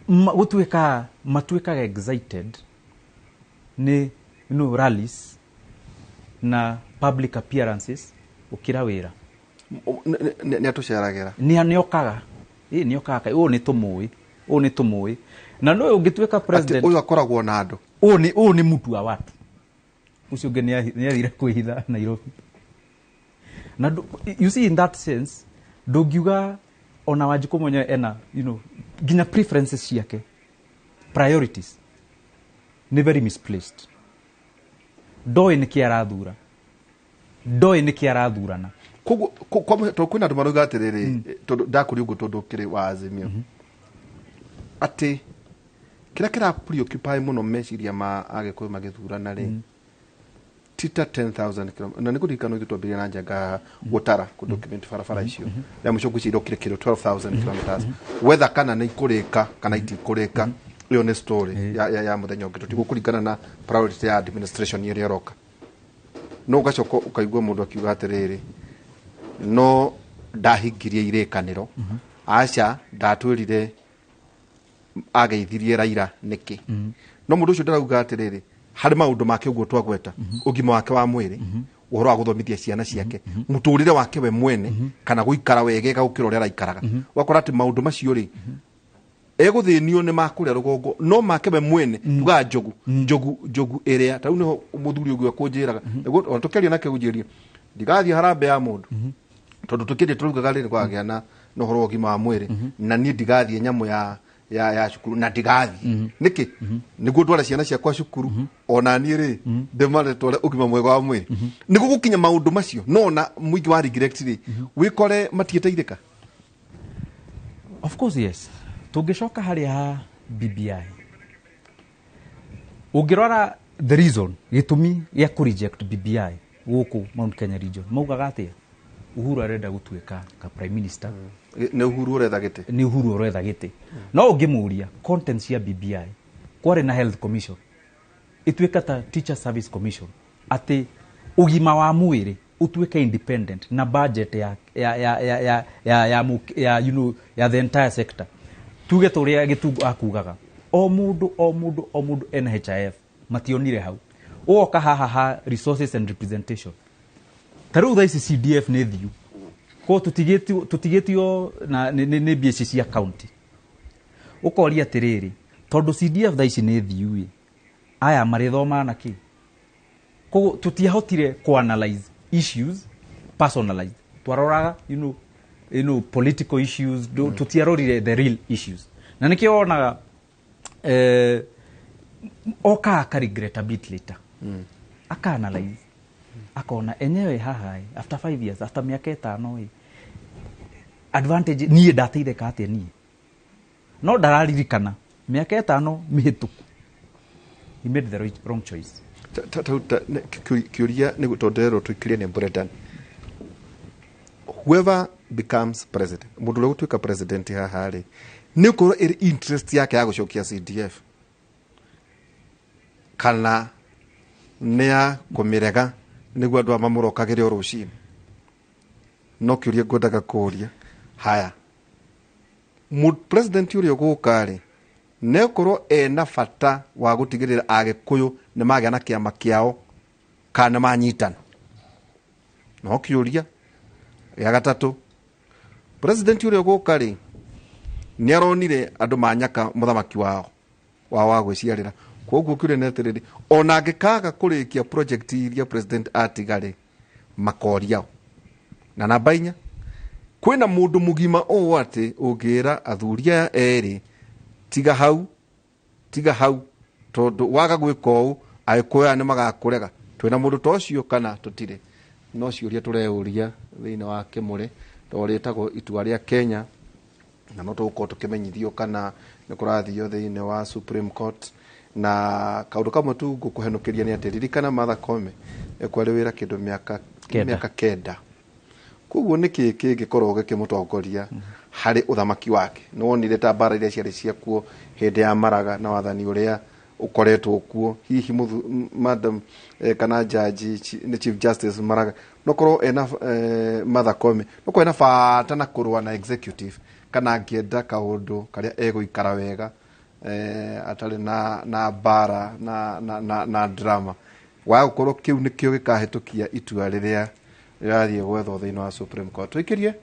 gũtuĩkaga matuĩkaga excited nĩ rallies na public appearances gũkĩra wĩra. Nĩ atũceragĩra. Nĩ nĩokaga, ĩ nĩokaga, ũũ nĩ tũmũĩ, ũũ nĩ tũmũĩ, na nĩ ũngĩtuĩka Atĩ president. Ũyũ akoragwo na andũ. Ũyũ nĩ mtu wa watu. Ũcio ũngĩ nĩ athire kwĩhitha Nairobi. Na you see, in that sense ndũngiuga ona Wanjikũ mwenyewe ena Nginya preferences ciake, priorities nĩ very misplaced. Ndoĩ nĩkĩ arathura, ndoĩ nĩkĩ arathurana. Koguo tondũ kwĩna andũ marauga atĩrĩrĩ, tondũ ndakũria ũguo, tondũ kĩrĩ wa Azimio, atĩ kĩrĩa kĩra preoccupy mũno meciria ma Agĩkũyũ magĩthurana rĩ, ti ta 10,000 km, na nĩ kũririkana ithuĩ twambĩrĩria na Njenga haha gũtara kũ document barabara icio rĩa mũico, ngwĩciria irokire kĩndũ 12,000 kilometers, wetha kana nĩ ikũrĩka kana itikũrĩka, ĩyo nĩ story ya mũthenya ũngĩ, tũtigũkũringana na priority ya administration ĩrĩa ĩroka. No ũgacoka ũkaigua mũndũ akiuga atĩrĩrĩ, no ndahingirie irĩkanĩro, aca ndatwĩrire ageithirie Raila nĩkĩ. No mũndũ ũcio ndarauga atĩrĩrĩ, harĩ maũndũ make ũguo twagweta, ũgima wake wa mwĩrĩ, ũhoro wa gũthomithia ciana ciake, mũtũrĩre wake we mwene, kana gũikara wegega gũkĩra ũrĩa araikaraga. Ũgakora atĩ maũndũ macio rĩ, egũthĩnio nĩ makũrĩa rũgongo, no make we mwene, tugaga njogu njogu njogu ĩrĩa ta rĩu nĩho mũthuri ũguo ekũnjĩraga. Nĩguo ona tũkĩaria nake ũnjĩrie ndigathiĩ harambee ya mũndũ, tondũ tũkĩendia tũraugaga rĩrĩ kwagĩa na ũhoro wa ũgima wa mwĩrĩ, na niĩ ndigathiĩ nyamũ ya cukuru, na ndigathiĩ nĩkĩ, nĩguo ndware ciana ciakwa cukuru, ona niĩ rĩ ndĩmaretware ũgima mwega wa mwĩrĩ, nĩguo gũkinya maũndũ macio. No ona mũingĩ wa regret rĩ, wĩkore matiĩteithĩka. Of course, yes. Tũngĩcoka harĩa ha BBI, ũngĩrora the reason, gĩtũmi gĩa kũ reject BBI gũkũ Mount Kenya region, maugaga atĩa? Uhuru arenda gũtuĩka ka prime minister. Nĩ Uhuru ũretha gĩtĩ. Nĩ Uhuru ũretha gĩtĩ. No ũngĩmũria content cia BBI, kwarĩ na health commission ĩtuĩka ta Teacher Service Commission, atĩ ũgima wa mwĩrĩ ũtuĩke independent na budget ya ya ya the entire sector. Tuge tũrĩa gĩtungu akugaga o mũndũ o mũndũ o mũndũ NHIF, mationire hau. Ũgoka haha ha resources and representation, ta rĩu thaa ici CDF nĩ thiu ko tũtigĩtio na nĩ mbia ici cia county. Ũkoria atĩrĩrĩ, tondũ CDF thaa ici nĩ thiu ĩ, aya marĩthomaga na kĩ? Koguo tũtiahotire kũ analyze issues personalized, twaroraga political issues. Tũtiarorire the real issues, na nĩkĩo wonaga oka aka regret a bit later, aka analyze, akona enyewe haha ĩ, after 5 years, after mĩaka 5 ĩ, advantage niĩ ndateithĩka atĩa niĩ? No ndararirikana mĩaka 5 mĩhĩtũku he made the wrong choice. Kĩũria nĩ tondũ ndĩrerwo tũikĩrie nĩ Brendan. Whoever becomes president, mũndũ ũrĩa ũgũtuĩka president haha rĩ, nĩ ũkorwo ĩrĩ interest yake ya gũcokia CDF kana nĩ ya kũmĩrega nĩguo andũ aya mamũrokagĩre o rũcinĩ? No kĩũria ngwendaga kũũria haya, president ũrĩa ũgũka rĩ, nĩ ũkorwo ena bata wa gũtigĩrĩra Agĩkũyũ nĩ magĩa na kĩama kĩao kana nĩ manyitana? No kĩũria gĩa gatatũ, president ũrĩa ũgũka rĩ, nĩ aronire andũ manyaka mũthamaki wao wa gwĩciarĩra, koguo kĩũria nĩ atĩrĩrĩ, ona angĩkaga kũrĩkia project iria president atiga rĩ, makoria o. Na namba 4, kwĩna mũndũ mũgima ũũ atĩ ũngĩra athuri aya erĩ, tiga hau, tiga hau, tondũ waga gwĩka ũũ Agĩkũyũ aya nĩ magakũrega? Twĩna mũndũ ta ũcio kana tũtirĩ? No ciũria tũreyũria thĩinĩ wa kĩmũrĩ to rĩtagwo itua rĩa Kenya, na no tũgũkorwo tũkĩmenyithio kana nĩ kũrathio thĩinĩ wa Supreme Court. Na kaũndũ kamwe tu ngũkũhenũkĩria nĩ atĩ ririkana Martha Koome ekwarĩ wĩra kĩndũ mĩaka 9. Mĩaka 9. Koguo nĩ kĩ kĩngĩkorwo gĩkĩmũtongoria harĩ ũthamaki wake? Nĩ wonire ta mbara iria ciarĩ ciakuo hĩndĩ ya Maraga na wathani ũrĩa ũkoretwo kuo, hihi madam kana jaji nĩ Chief Justice Maraga no korwo ena Martha Koome no korwo ena bata na kũrũa na executive, kana angĩenda kaũndũ karĩa egũikara wega atarĩ na mbara na drama wa gũkorwo kĩu nĩkĩo gĩkahĩtũkia itua rĩrĩa rĩrathiĩ gwethwo thĩinĩ wa Supreme Court. Tũikĩrie,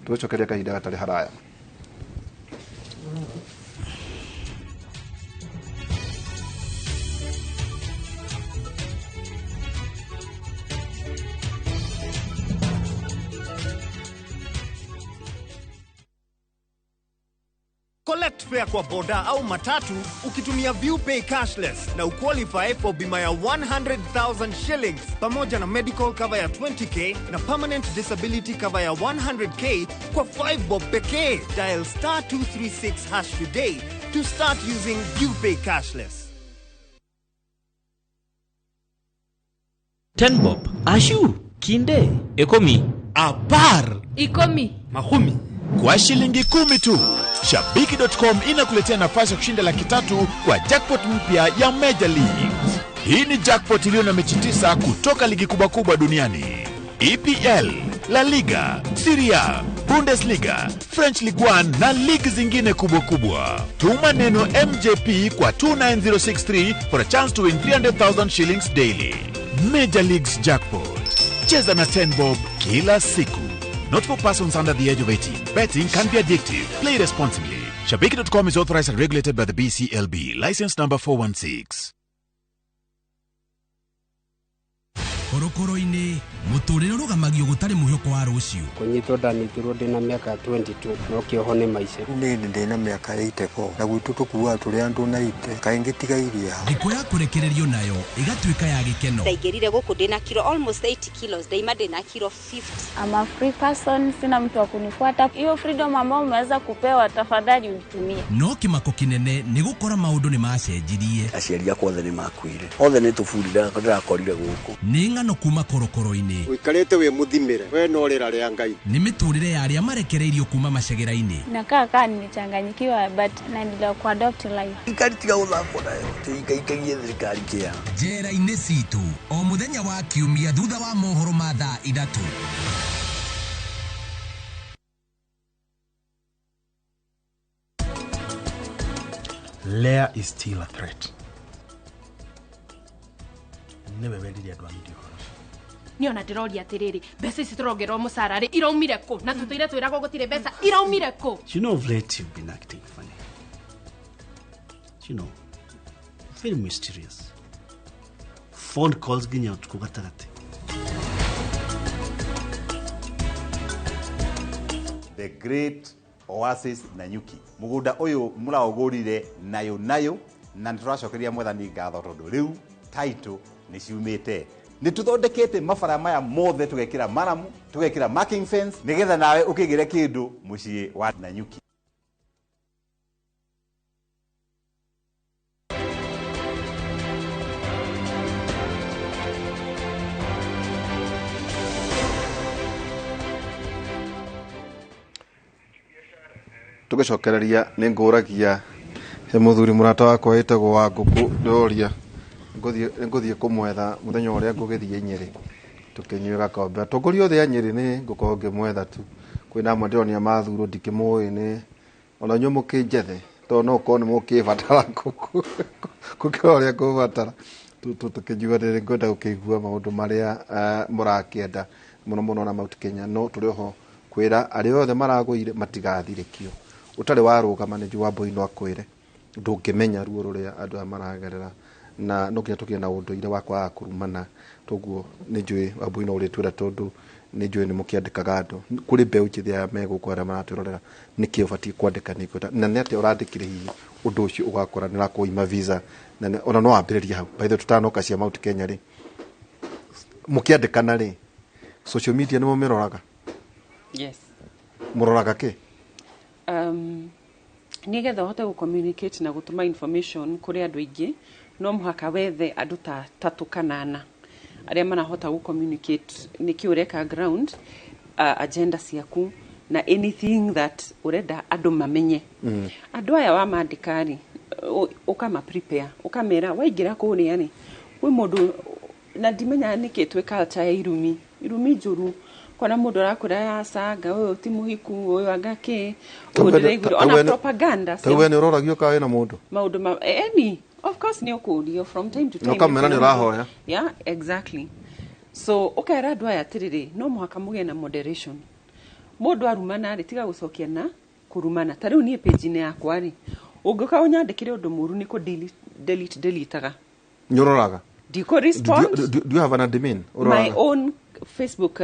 tũgũcokeria kahinda gatarĩ haraya. Collect fare kwa boda au matatu ukitumia ViewPay cashless na uqualify for bima ya 100,000 shillings pamoja na medical cover ya 20k na permanent disability cover ya 100k kwa 5 bob pekee. Dial star 236 hash today to start using ViewPay cashless. 10 bob, ashu, kinde, ekomi, apar, ikomi, mahumi. Kwa shilingi 10 tu, Shabiki.com inakuletea nafasi ya kushinda 300,000 kwa jackpot mpya ya Major Leagues. Hii ni jackpot iliyo na mechi 9 kutoka ligi kubwa kubwa duniani: EPL, La Liga, Serie A, Bundesliga, French Ligue 1 na ligi zingine kubwa kubwa. Tuma neno MJP kwa 29063 for a chance to win 300,000 shillings daily. Major Leagues Jackpot. Cheza na 10 bob kila siku. Not for persons under the age of 18. Betting can be addictive. Play responsibly. Shabiki.com is authorized and regulated by the BCLB. License number 416. Korokoro-inĩ mũtũrĩre ũrũgamagio gũtarĩ mwĩhoko wa rũciũ. Kũnyitwo ndanyitirwo ndĩna mĩaka 22 no kĩoho nĩ maica. Niĩ ndĩna mĩaka 84 na gwitũ tũkuaga tũrĩ andũ na ite kaingĩ tigairia. Thikũ ya kũrekererio nayo ĩgatuĩka ya gĩkeno. Ndaingĩrire gũkũ ndĩna kilo almost 80 kilos, ndaima ndĩna kilo 50. I'm a free person, sina mtu wa kunifuata. Hiyo freedom ambayo umeweza kupewa tafadhali uitumie. No kĩmako kĩnene nĩ gũkora maũndũ nĩ macenjirie. Aciari akwa othe nĩ makuire, othe nĩ tũburi ndĩrakorire gũkũ. Nĩ ng'ano kuma korokoro-inĩ. Ũikarĩte wĩ mũthimĩre we no rĩra rĩa Ngai. Nĩ mĩtũrĩre ya arĩa marekereirio kuma macegera-inĩ. Nakaa kaa nimechanganyikiwa but naendelea kuadopt life. Thirikari tiga gũthakwo nayo, tũikaikagie thirikari kĩa. Njera-inĩ citũ o mũthenya wa kiumia thutha wa mohoro ma thaa 3. Leah is still a threat. Newe werire andũ a media ũhoro ũcio. Niĩ ona ndĩroria atĩrĩrĩ, mbeca ici tũrongererwo mũcara rĩ iraumire kũ? Na tũtũire twĩragwo gũtirĩ mbeca, iraumire kũ? You know, of late you've been acting funny. You know, very mysterious. Phone calls nginya ũtukũ gatagatĩ. The Great Oasis Nanyuki. Mũgũnda ũyũ mũraũgũrire nayo nayo na nĩtũracokeria mwathani ngatho tondũ rĩu title nĩ ciumĩte. Nĩ tũthondekete mabara maya mothe tũgekĩra maramu, tũgekĩra marking fence nĩgetha nawe ũkĩgĩre kĩndũ mũciĩ wa Nanyuki. Tũgĩcokereria nĩ ngũragia he mũthuri mũrata wakwa wĩtagwo wa ngũkũ ndĩroria ngũthiĩ kũmwetha mũthenya ũrĩa ngũgĩthiĩ Nyĩrĩ tũkĩnyue gakombe. Atongoria othe a Nyĩrĩ nĩ ngũkorwo ngĩmwetha tu. Kwĩna amwe ndĩronia mathurwo ndikĩmũĩ nĩ ona inyuĩ mũkĩnjethe tondũ no ũkorwo nĩ mũkĩbatara gũkĩra ũrĩa ngũbatara. Tũkĩnyuanĩre ngwenda gũkĩigua maũndũ marĩa mũrakĩenda mũno mũno na Mount Kenya, no tũrĩ oho kwĩra arĩa othe maragũire matigathirĩkio. Ũtarĩ warũgama nĩ njũĩ Wambũi no akwĩre ndũngĩmenya ruo rũrĩa andũ aya maragerera na no nginya tũgĩe na ũndũire wa kwaga kũrumana. Toguo nĩ njũĩ Wambũi no ũrĩtwĩra tondũ nĩ njũĩ nĩ mũkĩandĩkaga andũ kũrĩ mbeũ njĩthĩ aya me gũkũ arĩa maratwĩrorera nĩkĩ ũbatiĩ kwandĩka nĩ na nĩ atĩa ũrandĩkire hihi ũndũ ũcio ũgakora nĩ ũrakũima visa na ona no wambĩrĩrie hau. By the way tũtanoka cia Mount Kenya rĩ, mũkĩandĩkana rĩ, social media nĩ mũmĩroraga? Yes. Mũroraga kĩ? Nĩgetha ũhote gũ communicate na gũtũma information kũrĩ andũ aingĩ no mũhaka wethe andũ ta 3 kana 4 arĩa marahota gũ communicate nĩkĩ ũreka ground, agenda ciaku na anything that ũrenda andũ mamenye. Andũ aya wamandĩka rĩ, ũkama prepare, ũkamera waingĩra kũrĩa rĩ kwĩ mũndũ na ndimenyaga nĩkĩ twĩ culture ya irumi, irumi njũru kona mũndũ arakwĩra acanga ũyũ ti mũhiku ũyũ anga kĩ ũyũ ndĩraiguire ona propaganda ta we nĩ ũroragio kana wĩna mũndũ maũndũ ma any of course nĩ ũkũrio from time to time na ũkamera nĩ ũrahoya. Yeah, exactly. So ũkera andũ aya atĩrĩrĩ, no mũhaka mũgĩe na moderation. Mũndũ arumana rĩ, tiga gũcokia na kũrumana. Ta rĩu niĩ page-inĩ yakwa rĩ, ũngĩũka ũnyandĩkĩre ũndũ mũru nĩ kũ delete deletaga. Nĩ ũroraga? Ndikũ respond. Do you have an admin? My own Facebook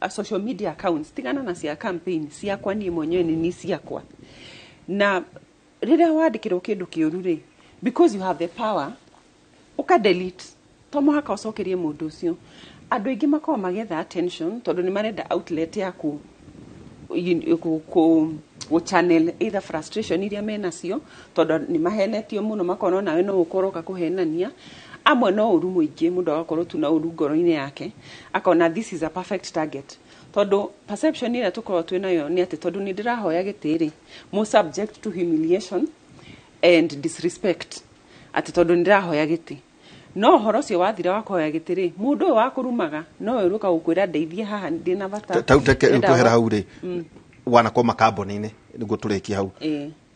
social media accounts tigana na cia campaign ciakwa niĩ mwenyewe nĩ ciakwa na Rĩrĩa wandĩkĩrwo kĩndũ kĩũru rĩ, because you have the power, ũka delete, to mũhaka ũcokerie mũndũ ũcio. Andũ aingĩ makoragwo magĩetha attention tondũ nĩ marenda outlet ya ku channel either frustration iria menacio, tondũ nĩ mahenetio mũno, makona onawe no ũkorwo ũka kũhenania amwe. No ũru mũingĩ, mũndũ agakorwo tu na ũru ngoro-inĩ yake, akona this is a perfect target, tondũ perception ĩrĩa tũkoragwo twĩ nayo nĩ atĩ tondũ nĩ ndĩrahoya gĩtĩ rĩ, mo subject to humiliation and disrespect, atĩ tondũ nĩ ndĩrahoya gĩtĩ. No ũhoro ũcio wathira wa kũhoya gĩtĩ rĩ, mũndũ ũyũ wakũrumaga no we ũrũka gũkwĩra, "Ndeithie haha, ndĩna bata." Tau teke Ndĩrenda twehera hau rĩ, wanakoma kambuni-inĩ nĩguo tũrĩkie hau.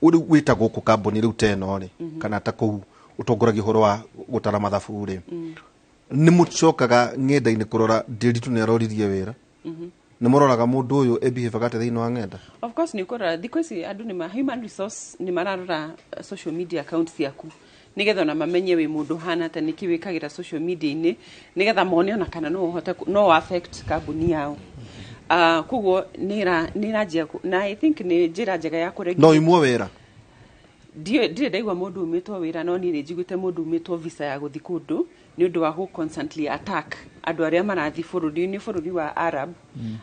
Rĩu wĩta gũkũ kambuni rĩu ta ĩno rĩ, kana ta kũu ũtongoragia ũhoro wa gũtara mathabu rĩ, nĩ mũcokaga ng'enda-inĩ kũrora Ndĩritũ nĩ aroririe wĩra? Nĩ mũroraga mũndũ ũyũ ebihevaga atĩa thĩinĩ wa ng'enda? Of course nĩ ũkũrora. Thikũ ici andũ nĩ ma human resource nĩ mararora social media account ciaku, nĩgetha ona mamenye wĩ mũndũ hana atĩa, nĩkĩ wĩkagĩra social media-inĩ, nĩgetha mone ona kana no ũhote no affect kambuni yao. Koguo nĩ ĩranjia na I think nĩ njĩra njega ya kũ No imwe wĩra. Ndirĩ ndaigua mũndũ umĩtwo wĩra, no niĩ nĩ njiguĩte mũndũ umĩtwo visa ya gũthiĩ kũndũ nĩ ũndũ wa gũ constantly attack andũ arĩa marathiĩ bũrũri-inĩ, bũrũri wa Arab.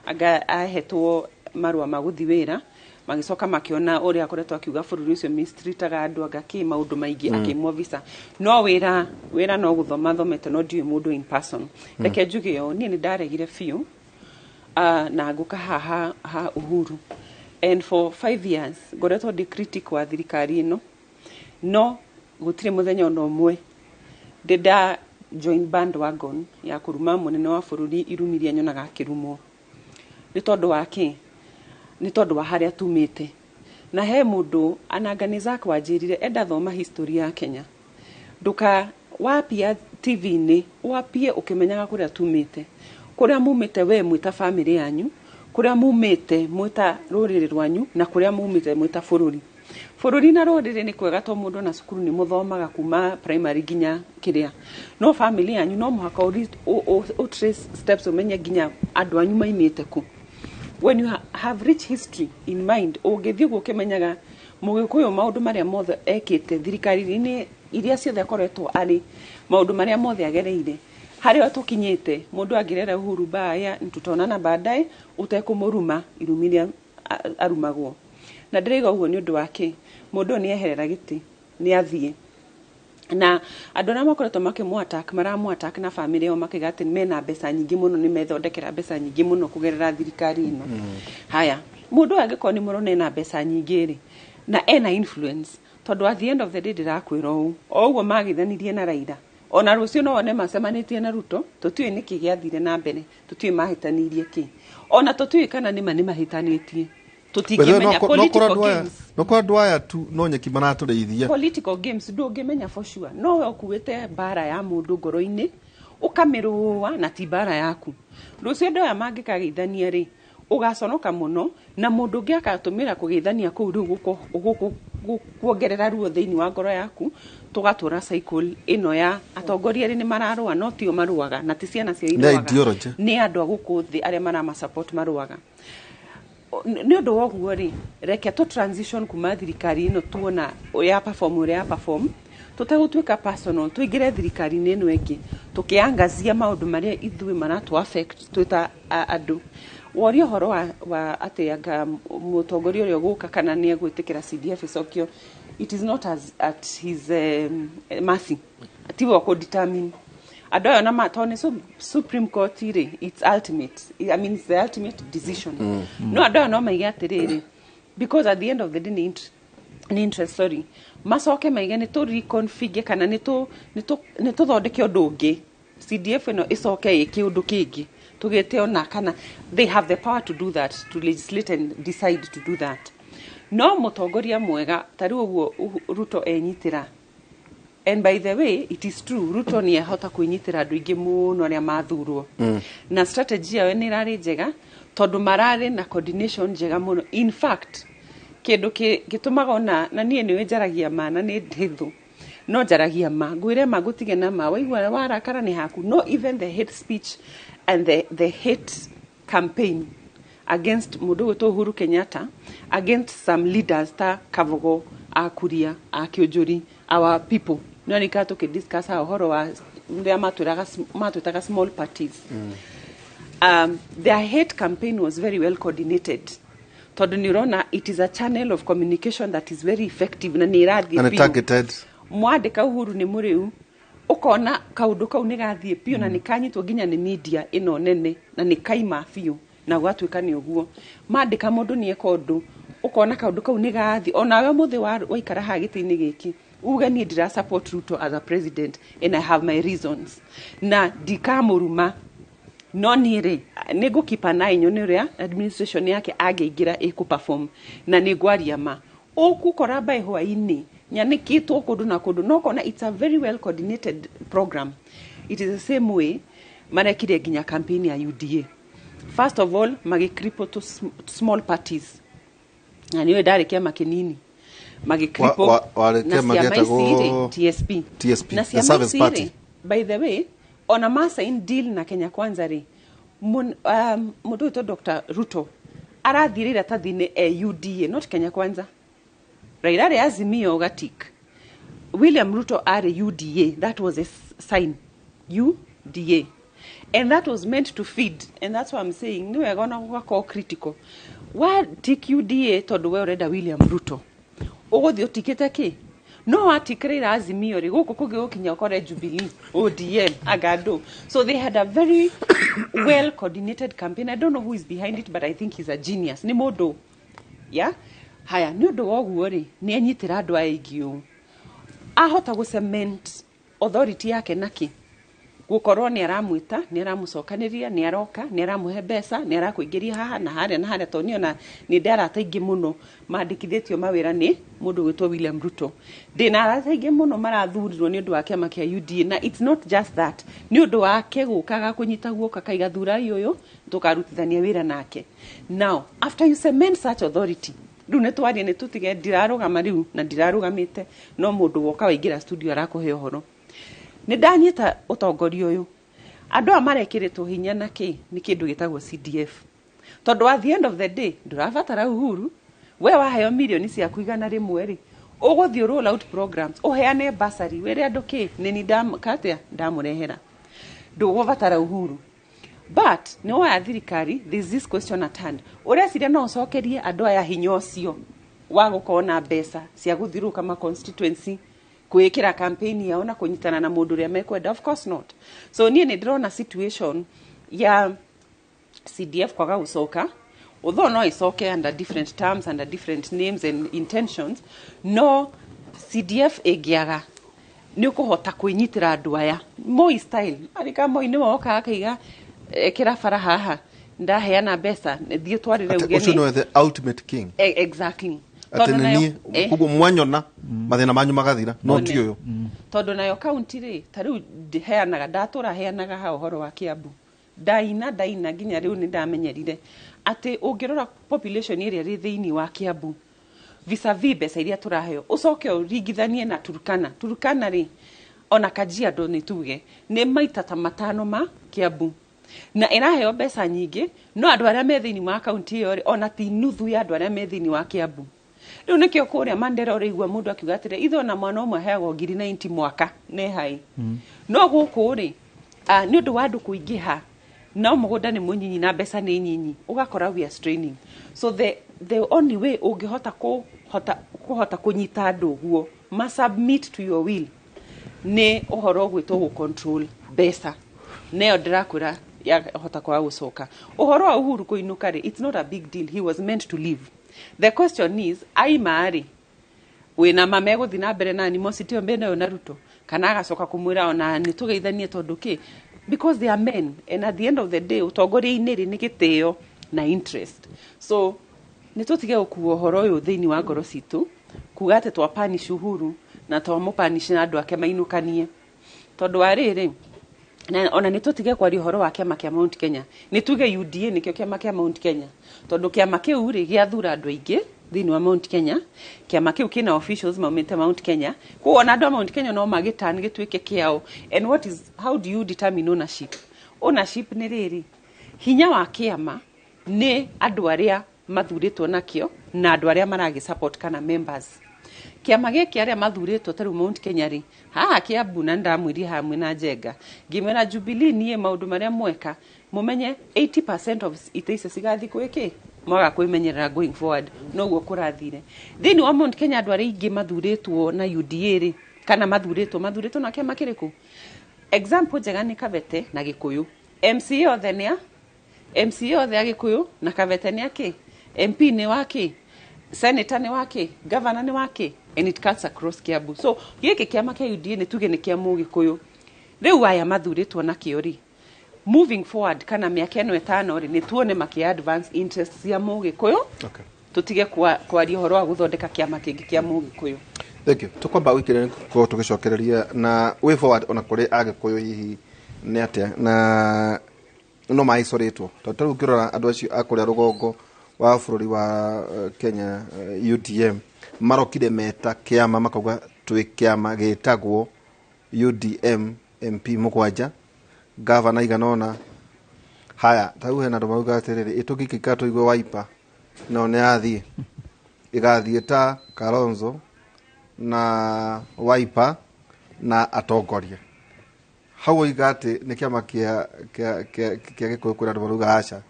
Anga ahetwo marũa ma gũthiĩ wĩra, magĩcoka makĩona ũrĩa akoretwo akiuga bũrũri ũcio mistreataga andũ, anga kĩ maũndũ maingĩ, akĩimwo visa. No wĩra, wĩra no gũthoma thomete, no ndiũĩ mũndũ in person. Reke njuge ũũ, niĩ nĩ ndaregire biũ, na ngũka haha ha Uhuru, and for 5 years ngoretwo ndĩ critic wa thirikari ĩno, no gũtirĩ mũthenya ona ũmwe ndĩ nda join bandwagon ya kũruma mũnene wa bũrũri irumi iria nyonaga akĩrumwo. Nĩ tondũ wa kĩ? Nĩ tondũ wa harĩa tumĩte. Na he mũndũ ananga Zak wanjĩrire enda thoma history ya Kenya, nduka wapia TV-inĩ, wapie ũkĩmenyaga kũrĩa tumĩte, kũrĩa mumĩte we mwĩta family yanyu, kũrĩa mumĩte mwĩta rũrĩrĩ rwanyu, na kũrĩa mumĩte mwĩta bũrũri. Bũrũri na rũrĩrĩ nĩ kwega to mũndũ na cukuru nĩ mũthomaga kuma primary nginya kĩrĩa, no family yanyu no mũhaka ũ trace steps, ũmenye nginya andũ anyu maimĩte kũ. When you have rich history in mind, ũngĩthiĩ ũguo ũkĩmenyaga mũgĩkũyũ maũndũ marĩa mothe ekĩte thirikari-inĩ iria ciothe akoretwo arĩ, maũndũ marĩa mothe agereire, harĩa tũkinyĩte, mũndũ angĩrera Uhuru baya tutaonana baadaye ũtekũmũruma irumi iria arumagwo. Na ndĩraiga ũguo nĩ ũndũ wa kĩ? Mũndũ ũyũ nĩ eherera gĩtĩ, nĩ athiĩ, na andũ arĩa makoretwo makĩmũ attack, maramũ attack na family yao, makiuga atĩ mena mbeca nyingĩ mũno, nĩ methondekera mbeca nyingĩ mũno kũgerera thirikari ĩno. Haya, mũndũ ũyũ angĩkorwo nĩ mũrona ena mbeca nyingĩ rĩ, na ena influence, tondũ at the end of the day, ndĩrakwĩra ũũ, o ũguo magithanirie na Raila, ona rũciũ no wone macemanĩtie na Ruto. Tũtiũĩ nĩkĩ gĩathire na mbere, tũtiũĩ mahĩtanirie kĩ, ona tũtiũĩ kana nĩma nĩ mahĩtanĩtie, tũtingĩmenya. Political games. No korwo andũ aya tu no nyeki maratũrĩithia. Political games, ndũngĩmenya for sure. No we ũkuĩte mbara ya mũndũ ngoro-inĩ, ũkamĩrũa, na ti mbara yaku. Rũciũ andũ aya mangĩkageithania rĩ, ũgaconoka mũno, na mũndũ ũngĩ agatũmĩra kũgeithania kũu rĩu kuongerera ruo thĩinĩ wa ngoro yaku. Tũgatũra cycle ĩno ya atongoria erĩ nĩ mararũa, no tio marũaga, na ti ciana cio Nĩ irũaga. Ideology. Nĩ andũ a gũkũ thĩ arĩa marama support marũaga. Nĩ ũndũ wa ũguo rĩ, reke tũ transition kuma thirikari ĩno tuona ya perform ũrĩa ya perform, tũtegũtuĩka personal, tũingĩre thirikari-inĩ ĩno ĩngĩ tũkĩangazia maũndũ marĩa ithuĩ maratũ affect twĩ ta andũ. Woria ũhoro wa atĩ anga mũtongoria ũrĩa ũgũka kana nĩ egwĩtĩkĩra CDF ĩcokio, it is not as at his mercy. Tiwe ũkũ determine andũ aya ona tondũ nĩ Supreme Court rĩ, it's ultimate, I mean, it's the ultimate decision. No andũ aya no maige atĩrĩrĩ, because at the end of the day nĩ interest, sorry, macoke maige nĩ tũ reconfigure kana nĩ tũthondeke ũndũ ũngĩ, CDF ĩno ĩcoke ĩke ũndũ kĩngĩ tũgĩte ona kana they have the power to do that, to legislate and decide to do that. No mũtongoria mwega ta rĩu ũguo Ruto enyitĩra, and by the way, it is true, Ruto nĩ ahota kwĩnyitĩra andũ aingĩ mũno arĩa mathurwo, na strategy yao nĩ ĩrarĩ njega tondũ mararĩ na coordination njega mũno. In fact, kĩndũ gĩtũmaga ona na niĩ nĩwe njaragia ma, na nĩ ndĩ thũ, no njaragia ma, ngwĩre ma, ngũtige na ma, waigua warakara nĩ haku. No even the hate speech and the hate campaign Against mũndũ ũgwĩtwo Uhuru Kenyatta, against some leaders ta Kavogo a Kuria a Kĩũnjũri, our people. No nĩ tũkĩ discuss ha ũhoro wa rĩrĩa matwĩtaga small parties. Their hate campaign was very well coordinated, tondũ nĩ ũrona it is a channel of communication that is very effective na nĩ ĩrathiĩ Na nĩ biũ. Targeted. Mwandĩka Uhuru nĩ mũrĩu, ũkona kaũndũ kau nĩ gathiĩ biũ na nĩ kanyitwo nginya nĩ media ĩno nene na nĩ kaima biũ na gwatuĩka nĩ ũguo. Mandĩka mũndũ nĩ eka ũndũ, ũkona kaũndũ kau nĩ gathiĩ. Onawe mũthĩ waikara haha gĩtĩ-inĩ gĩkĩ, uge niĩ ndĩra support Ruto as a president and I have my reasons na ndikamũruma, no niĩ rĩ, nĩ ngũkipa naĩ nyone ũrĩa administration yake angĩingĩra ĩkũ perform na nĩ ngwaria ma ũkũkora by hwainĩ nyanĩkĩtwo kũndũ na kũndũ, no kona it's a very well coordinated program. It is the same way marekire nginya campaign ya UDA. First of all, magĩcripple to small parties, na nĩwe ndarĩ kĩama kĩnini magĩcripple. Warĩ Na kĩama ciama ici rĩ, gĩetagwo TSP. TSP, Na the ciama Service ici Party. rĩ, by the way, ona ma sign deal na Kenya Kwanza rĩ, mũndũ wĩtwo Dr. Ruto arathiĩre iratathi-inĩ e UDA, not Kenya Kwanza. Raila arĩ Azimio gatik, William Ruto arĩ UDA. That was a sign UDA, and that was meant to feed, and that's why I'm saying nĩ wega ona gũgakorwo critical wa tick UDA, tondũ we ũrenda William Ruto ũgũthiĩ ũtikĩte kĩ, no watikĩrĩra Azimio rĩ, gũkũ kũngĩ gũkinya ũkore Jubilee, ODM, agado. So they had a very well coordinated campaign. I don't know who is behind it, but I think he's a genius, nĩ mũndũ ya haya. Nĩ ũndũ wa ũguo rĩ, nĩ anyitĩra andũ aya aingĩ ũũ, ahota gũ cement authority yake naki gũkorwo nĩ aramwĩta, nĩ aramũcokanĩria, nĩ aroka, nĩ aramũhe mbeca, nĩ arakũingĩria haha na harĩa na harĩa, tondũ niĩ ona nĩ ndĩ arata aingĩ mũno mandĩkithĩtio mawĩra nĩ mũndũ gwĩtwo William Ruto. Ndĩna arata aingĩ mũno marathurirwo nĩ ũndũ wa kĩama kĩa UDA, na it's not just that, nĩ ũndũ wake gũkaga kũnyita guoka kaiga thurai ũyũ tũkarutithania wĩra nake. Now, after you cement such authority, rĩu nĩ twarie, nĩ tũtige ndirarũgama rĩu na ndirarũgamĩte, no mũndũ woka waingĩra studio arakũhe ũhoro, nĩ ndanyita ũtongoria ũyũ. Andũ aya marekĩrĩtwo hinya na kĩ? Nĩ kĩndũ gĩtagwo CDF, tondũ at the end of the day ndũrabatara Uhuru. We waheo mirioni ciaku 100 rĩ, ũgũthiĩ roll out programs, ũheane basari, wĩre andũ kĩ nĩ ni katia ndamũrehera, ndũgũbatara Uhuru. But nĩ woya thirikari, there is this question at hand: ũreciria no ũcokerie andũ aya hinya ũcio wa gũkorwo na mbeca cia gũthiũrũrũka ma constituency, kwĩkĩra campaign yao na kũnyitana na mũndũ ũrĩa mekwenda? Of course not. So niĩ nĩ ndĩrona situation ya CDF kwaga gũcoka, although no ĩcoke under different terms, under different names and intentions, no CDF ĩngĩaga, nĩ ũkũhota kwĩnyitĩra andũ aya Moi style. Arika Moi nĩwe wokaga akaiga, ĩkĩra bara haha, ndaheana mbeca, thiĩ twarĩre Atĩ uge ũcio nĩ nĩwe the ultimate king? Exactly. Atĩ Tondũ nĩ nayo niĩ koguo mwanyona mathĩna manyu magathira, no One. ti ũyũ. Tondũ nayo kaunti rĩ, ta rĩu heanaga, ndatũra heanaga ha ũhoro wa Kiambu, ndaina ndaina nginya rĩu nĩ ndamenyerire atĩ ũngĩrora population ĩrĩa ĩrĩ thĩinĩ wa Kiambu vis-a-vis mbeca iria tũraheo, ũcoke ũringithanie na Turkana. Turkana rĩ, ona Kajiado, nĩ tuge nĩ maita ta 5 ma Kiambu, na ĩraheo mbeca nyingĩ, no andũ arĩa me thĩinĩ wa kaunti ĩyo rĩ, ona ti nuthu ya andũ arĩa me thĩinĩ wa Kiambu. Rĩu nĩkĩo kũrĩa Mandera ũrĩigua mũndũ akiuga atĩrĩ, ithe ona mwana ũmwe aheagwo ngiri 90 mwaka nĩ hai, no gũkũ rĩ, nĩ ũndũ wa andũ kũingĩha, no mũgũnda nĩ mũnyinyi na mbeca nĩ nyinyi, ũgakora we are straining. So the only way ũngĩhota kũhota kũnyita andũ ũguo ma submit to your will nĩ ũhoro ũgwĩtwo gũ control mbeca. Neyo ndĩrakwĩra yahota kwaga gũcoka. Ũhoro wa Uhuru kũinũka rĩ, it's not a big deal. He was meant to leave. The question is, aima rĩ, wĩna ma megũthiĩ na mbere na animosity ĩyo mbenayo na Ruto, kana agacoka kũmwĩra ona nĩ tũgeithanie? Tondũ kĩ? Because they are men, and at the end of the day ũtongoria-inĩ rĩ, nĩ gĩtĩo na interest. So nĩ tũtige gũkua ũhoro ũyũ thĩinĩ wa ngoro citũ, kuga atĩ twapanish Uhuru na twamũpanish na andũ ake mainũkanie, tondũ wa rĩrĩ, na ona nĩ tũtige kwaria ũhoro wa kĩama kĩa Mount Kenya. Nĩ tuge UDA nĩkĩo kĩama kĩa Mount Kenya, tondũ kĩama kĩu rĩ, gĩathura andũ aingĩ thĩinĩ wa Mount Kenya. Kĩama kĩu kĩna officials maumĩte Mount Kenya, koguo ona andũ a Mount Kenya no magĩtan gĩtuĩke kĩao. And what is, how do you determine ownership? Ownership nĩ rĩrĩ, hinya wa kĩama. Nĩ andũ arĩa mathurĩtwo nakĩo na andũ arĩa maragĩ support kana members. Kĩama gĩkĩ arĩa mathurĩtwo ta rĩu Mount Kenya rĩ, haha Kiambu, na ndamwĩrie hamwe na Njenga ngĩmwĩra Jubilee, niĩ maũndũ marĩa mweka mũmenye 80% of itĩ icio cigathiĩ gwĩkĩ mwaga kwĩmenyerera going forward. Noguo kũrathire thĩinĩ wa Mount Kenya. Andũ arĩa aingĩ mathurĩtwo na UDA rĩ, kana mathurĩtwo na kĩama kĩrĩkũ? Example njega nĩ Kabete na Gĩkũyũ. MCA othe nĩ a MCA othe a Gĩkũyũ, na Kabete nĩ akĩ, MP nĩ wake, senator nĩ wake, governor nĩ wake, and it cuts across Kiambu. So gĩkĩ kĩama kĩa UDA nĩ tuge nĩ kĩa Mũgĩkũyũ. Rĩu aya mathurĩtwo nakĩo rĩ, moving forward kana mĩaka ĩno 5 rĩ, nĩ tuone makĩ advance interest cia Mũgĩkũyũ. Tũtige kwaria ũhoro wa gũthondeka kĩama kĩngĩ kĩa Mũgĩkũyũ. Thank you. Tukwamba wikire ko tugicokereria na way forward ona kuri Agikuyu hihi nĩ atĩa na no maicoretwo, tondũ tarĩu ũngĩrora andũ acio a kũrĩa rũgongo wa bũrũri wa Kenya, UDM marokire meta kĩama, makauga twĩ kĩama gĩtagwo UDM, MP 7, gavana 8. Haya, tarĩu hena andũ mauga atĩrĩrĩ, ĩtũngĩikara tũigue Wiper no nĩ yathiĩ ĩgathiĩ ta Kalonzo na Wiper na atongoria hau oiga atĩ nĩ kĩama kĩa Gĩkũyũ. Kwĩra andũ marauga aca,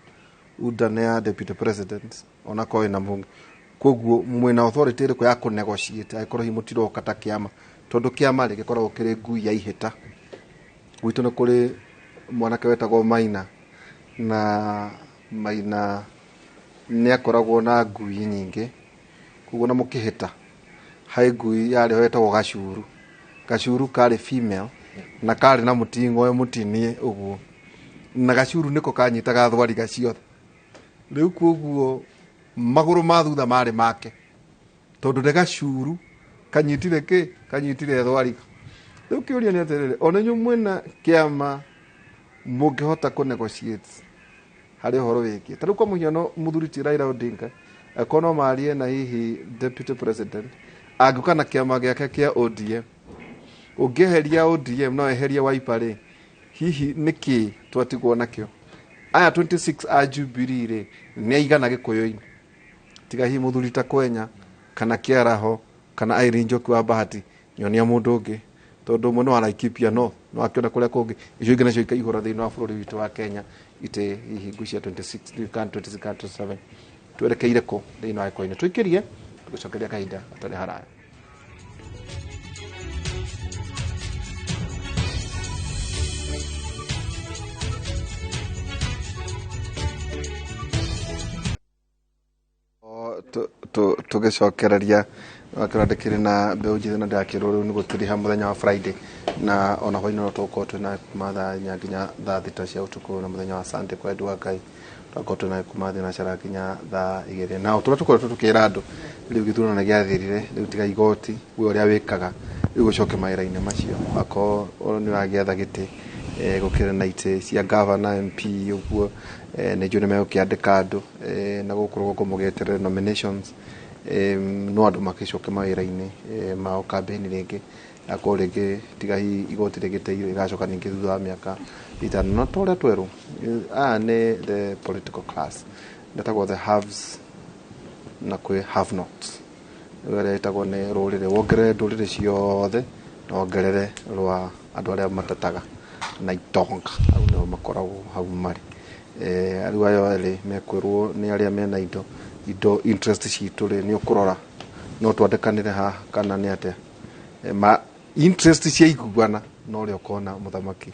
UDA nĩ ya deputy president onakorwo ĩna mũngĩ. Koguo mwĩna authority ĩrĩkũ ya kũ negotiate angĩkorwo hihi mũtiroka ta kĩama? Tondũ kĩama rĩ, gĩkoragwo kĩrĩ ngui ya ihĩta. Gwitũ nĩ kũrĩ mwanake wetagwo Maina, na Maina nĩ akoragwo na ngui nyingĩ. Koguo na mũkĩhĩta harĩ ngui yarĩ ho yetagwo Gacuru. Gacuru karĩ female na karĩ na mũting'oe mũtinie ũguo, na gacuru nĩko kanyitaga thwariga ciothe. Rĩu koguo magũrũ ma thutha marĩ make, tondũ nĩ gacuru kanyitire kĩ kanyitire thwariga. Rĩu kĩũria nĩ atĩrĩrĩ, ona inyuĩ mwĩna kĩama mũngĩhota kũ negotiate harĩ ũhoro wĩgiĩ ta rĩu kwa mũhiano mũthuri ti Raila Odinga, akorwo no marie na hihi deputy president angĩũka na kĩama gĩake kĩa ODM, ũngĩeheria ODM no eherie Wiper rĩ, hihi nĩkĩ twatigwo nakĩo? Aya 26 a Jubilee rĩ, nĩ aigana Gĩkũyũ-inĩ, tiga hihi mũthuri ta Kwenya kana Kĩaraho kana Irene Njoki wa Bahati? Nyonia mũndũ ũngĩ, tondũ ũmwe nĩ wa Laikipia, no akĩona kũrĩa kũngĩ icio ingĩ nacio ikaihũra thĩinĩ wa bũrũri witũ wa Kenya ite hihi ngui cia 26 kana 26 kana 27. Twerekeire kũ thĩinĩ wa Gĩkũyũ-inĩ? Tũikĩrie tũgĩcokeria kahinda gatarĩ haraya. Tũgĩcokereria wakĩra ndĩkĩrĩ na mbeũ njĩthĩ na ndĩrakĩrwo rĩu nĩ gũtiriha mũthenya wa Friday, na ona hwainĩ no tũgũkorwo twĩna kuma thaa 4 nginya thaa 6 cia ũtukũ, na mũthenya wa Sunday kwa wendi wa Ngai tũgakorwo twĩna kuma 4 nginya thaa 2. Na o tũrĩa tũkoretwo tũkĩra andũ, rĩu gĩthurano nĩ gĩathirire, rĩu tiga igoti we ũrĩa wĩkaga, rĩu ũcoke mawĩra-inĩ macio. Akorwo nĩ ũragĩetha gĩtĩ, gũkĩrĩ na itĩ cia governor, MP ũguo, nĩ njũĩ nĩ megũkĩandĩka andũ, na gũkũ rũgongo mũgĩeterere nominations. No andũ magĩcoke mawĩra-inĩ mao, campaign rĩngĩ, akorwo rĩngĩ tiga hihi igoti rĩgĩteire rĩgacoka ningĩ thutha wa mĩaka 5. No ta ũrĩa twerwo, aya nĩ the political class metagwo the haves na kwĩ have nots. Rĩu arĩa ĩtagwo nĩ rũrĩrĩ, wongerere ndũrĩrĩ ciothe na wongerere rwa andũ arĩa matetaga na itonga, hau nĩho makoragwo hau marĩ. Rĩu aya erĩ mekwĩrwo nĩ arĩa mena indo interest citũ rĩ, nĩ ũkũrora no twandĩkanĩre haha kana nĩ atĩa. Ma interest ciaiguana no ũrĩa ũkona mũthamaki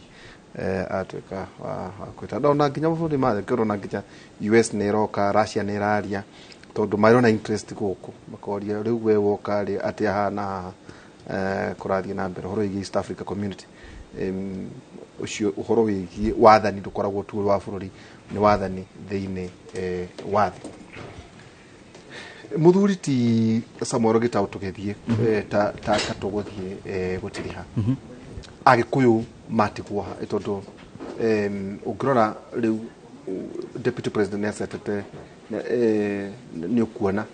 atuĩka wa kwĩta na ona nginya mabũrũri ma thĩ kĩrona nginya US nĩ ĩroka, Russia nĩ ĩraria, tondũ marona interest gũkũ, makoria rĩu we woka rĩ atĩa haha na haha kũrathiĩ na mbere ũhoro wĩgiĩ East Africa Community. Ũcio ũhoro wĩgiĩ wathani ndũkoragwo tu ũrĩ wa bũrũri, nĩ wathani thĩinĩ wa thĩ. Mũthuri ti Samuel Gitau, tũgĩthiĩ ta tũgũthiĩ gũtiriha Agĩkũyũ matigwo ha? Tondũ ũngĩrora rĩu deputy president nĩ acetete, nĩ ũkuona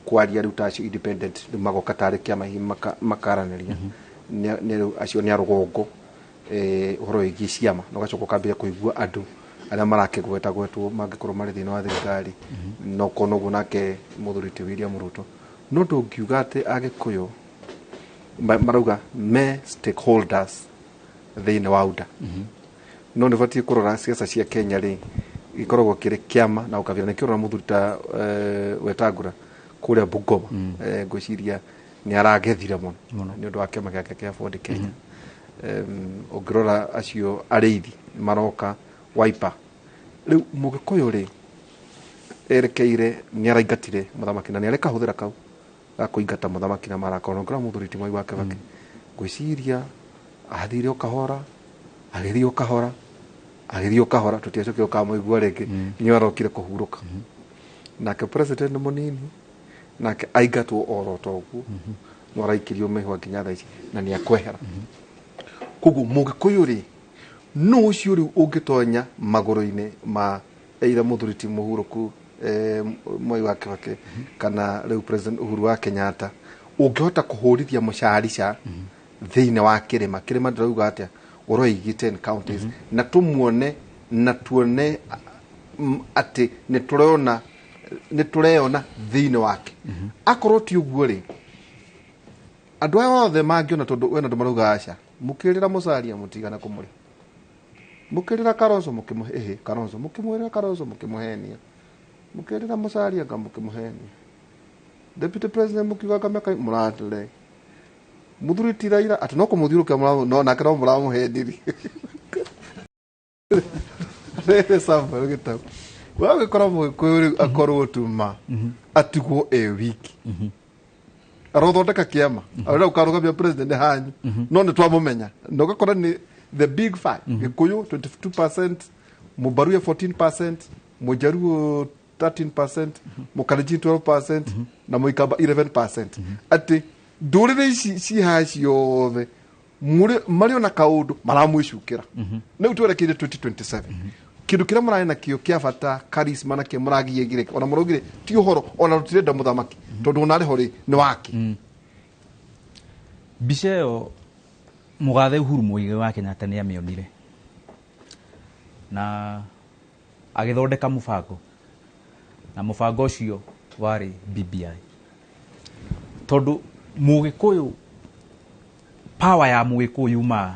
kwaria rĩu ta acio independent rĩu magoka tarĩ kĩama hihi makaranĩria nĩ rĩu acio nĩ a rũgongo, ũhoro wĩgiĩ ciama, na ũgacoka ũkambĩrĩria kũigua andũ Arĩa marakĩgweta gwetwo mangĩkorwo marĩ thĩinĩ wa thirikari no korwo noguo nake mũthuri ti William Ruto, no ndũngiuga atĩ Agĩkũyũ marauga me stakeholders thĩinĩ wa UDA, no nĩ batiĩ kũrora siasa cia Kenya rĩ, gĩkoragwo kĩrĩ kĩama na ũkabira. Nĩkĩo ũrona mũthuri ta Wetangula kũrĩa Bungoma, ngwĩciria nĩ aragethire mũno nĩ ũndũ wa kĩama gĩake kĩa Ford Kenya. Ũngĩrora acio arĩithi maroka Wiper, rĩu Mũgĩkũyũ rĩ erekeire nĩ araingatire mũthamaki na nĩ arĩ kahũthĩra kau ga kũingata mũthamaki na marakara. Ũngĩrora mũthuri ti Mwai wa Kibaki, ngwĩciria athire o kahora, agĩthiĩ o kahora, agĩthiĩ o kahora, tũtiacokire ũkamũigua rĩngĩ nginya arokire kũhurũka. Nake president mũnini nake aingatwo oro ta ũguo, no araikirio mĩhwa nginya thaa ici na nĩ akwehera. Koguo Mũgĩkũyũ rĩ, no ũcio rĩu ũngĩtonya magũrũ-inĩ ma either mũthuri ti mũhurũku Mwai wa Kibaki kana rĩu President Uhuru wa Kenyatta, ũngĩhota kũhũrithia mũcarica thĩinĩ wa kĩrĩma. Kĩrĩma ndĩrauga atĩa, ũroigi 10 counties, na tũmuone na tuone atĩ nĩ tũrona, nĩ tũreyona thĩinĩ wake. Akorwo ti ũguo rĩ, andũ aya othe mangĩona, tondũ wena andũ marauga aca, mũkĩrĩra mũcaria mũtigana kũmũrĩ, mũkĩrĩra Kalonzo mũkĩmũhe ĩhĩ Kalonzo, mũkĩmwĩrĩra Kalonzo mũkĩmũhenia, mũkĩrĩra mũcaria nga mũkĩmũhenia, deputy president mũkiuga nga mĩaka mũratũre, mũthuri ti Raila atĩ no kũmũthiũrũkia no nake no mũramũhendirie rĩrĩ. Samuel Gĩtau, wagĩkora Mũgĩkũyũ rĩu akorwo tu ma atigwo e wiki, arothondeka kĩama, arenda gũkarũgamia president hanyu, no nĩ twamũmenya na ũgakora nĩ the big five: Gĩkũyũ 22%, Mũbaruya 14%, Mũjaruo 13%, Mũkalenjin 12% na Mũikamba 11%. Atĩ ndũrĩrĩ ici cihaha ciothe marĩ ona kaũndũ maramwĩcukĩra. Rĩu twerekeire 2027, kĩndũ kĩrĩa mũrarĩ nakĩo kĩa bata, charisma, nakĩo mũragiĩgire, ona mũraugire ti ũhoro, ona tũtirenda mũthamaki tondũ ona arĩ ho rĩ nĩ wake. Mbica ĩyo mũgathe Uhuru Muigai wa Kenyatta nĩ amĩonire na agĩthondeka mũbango, na mũbango ũcio warĩ BBI, tondũ Mũgĩkũyũ, power ya Mũgĩkũyũ yumaga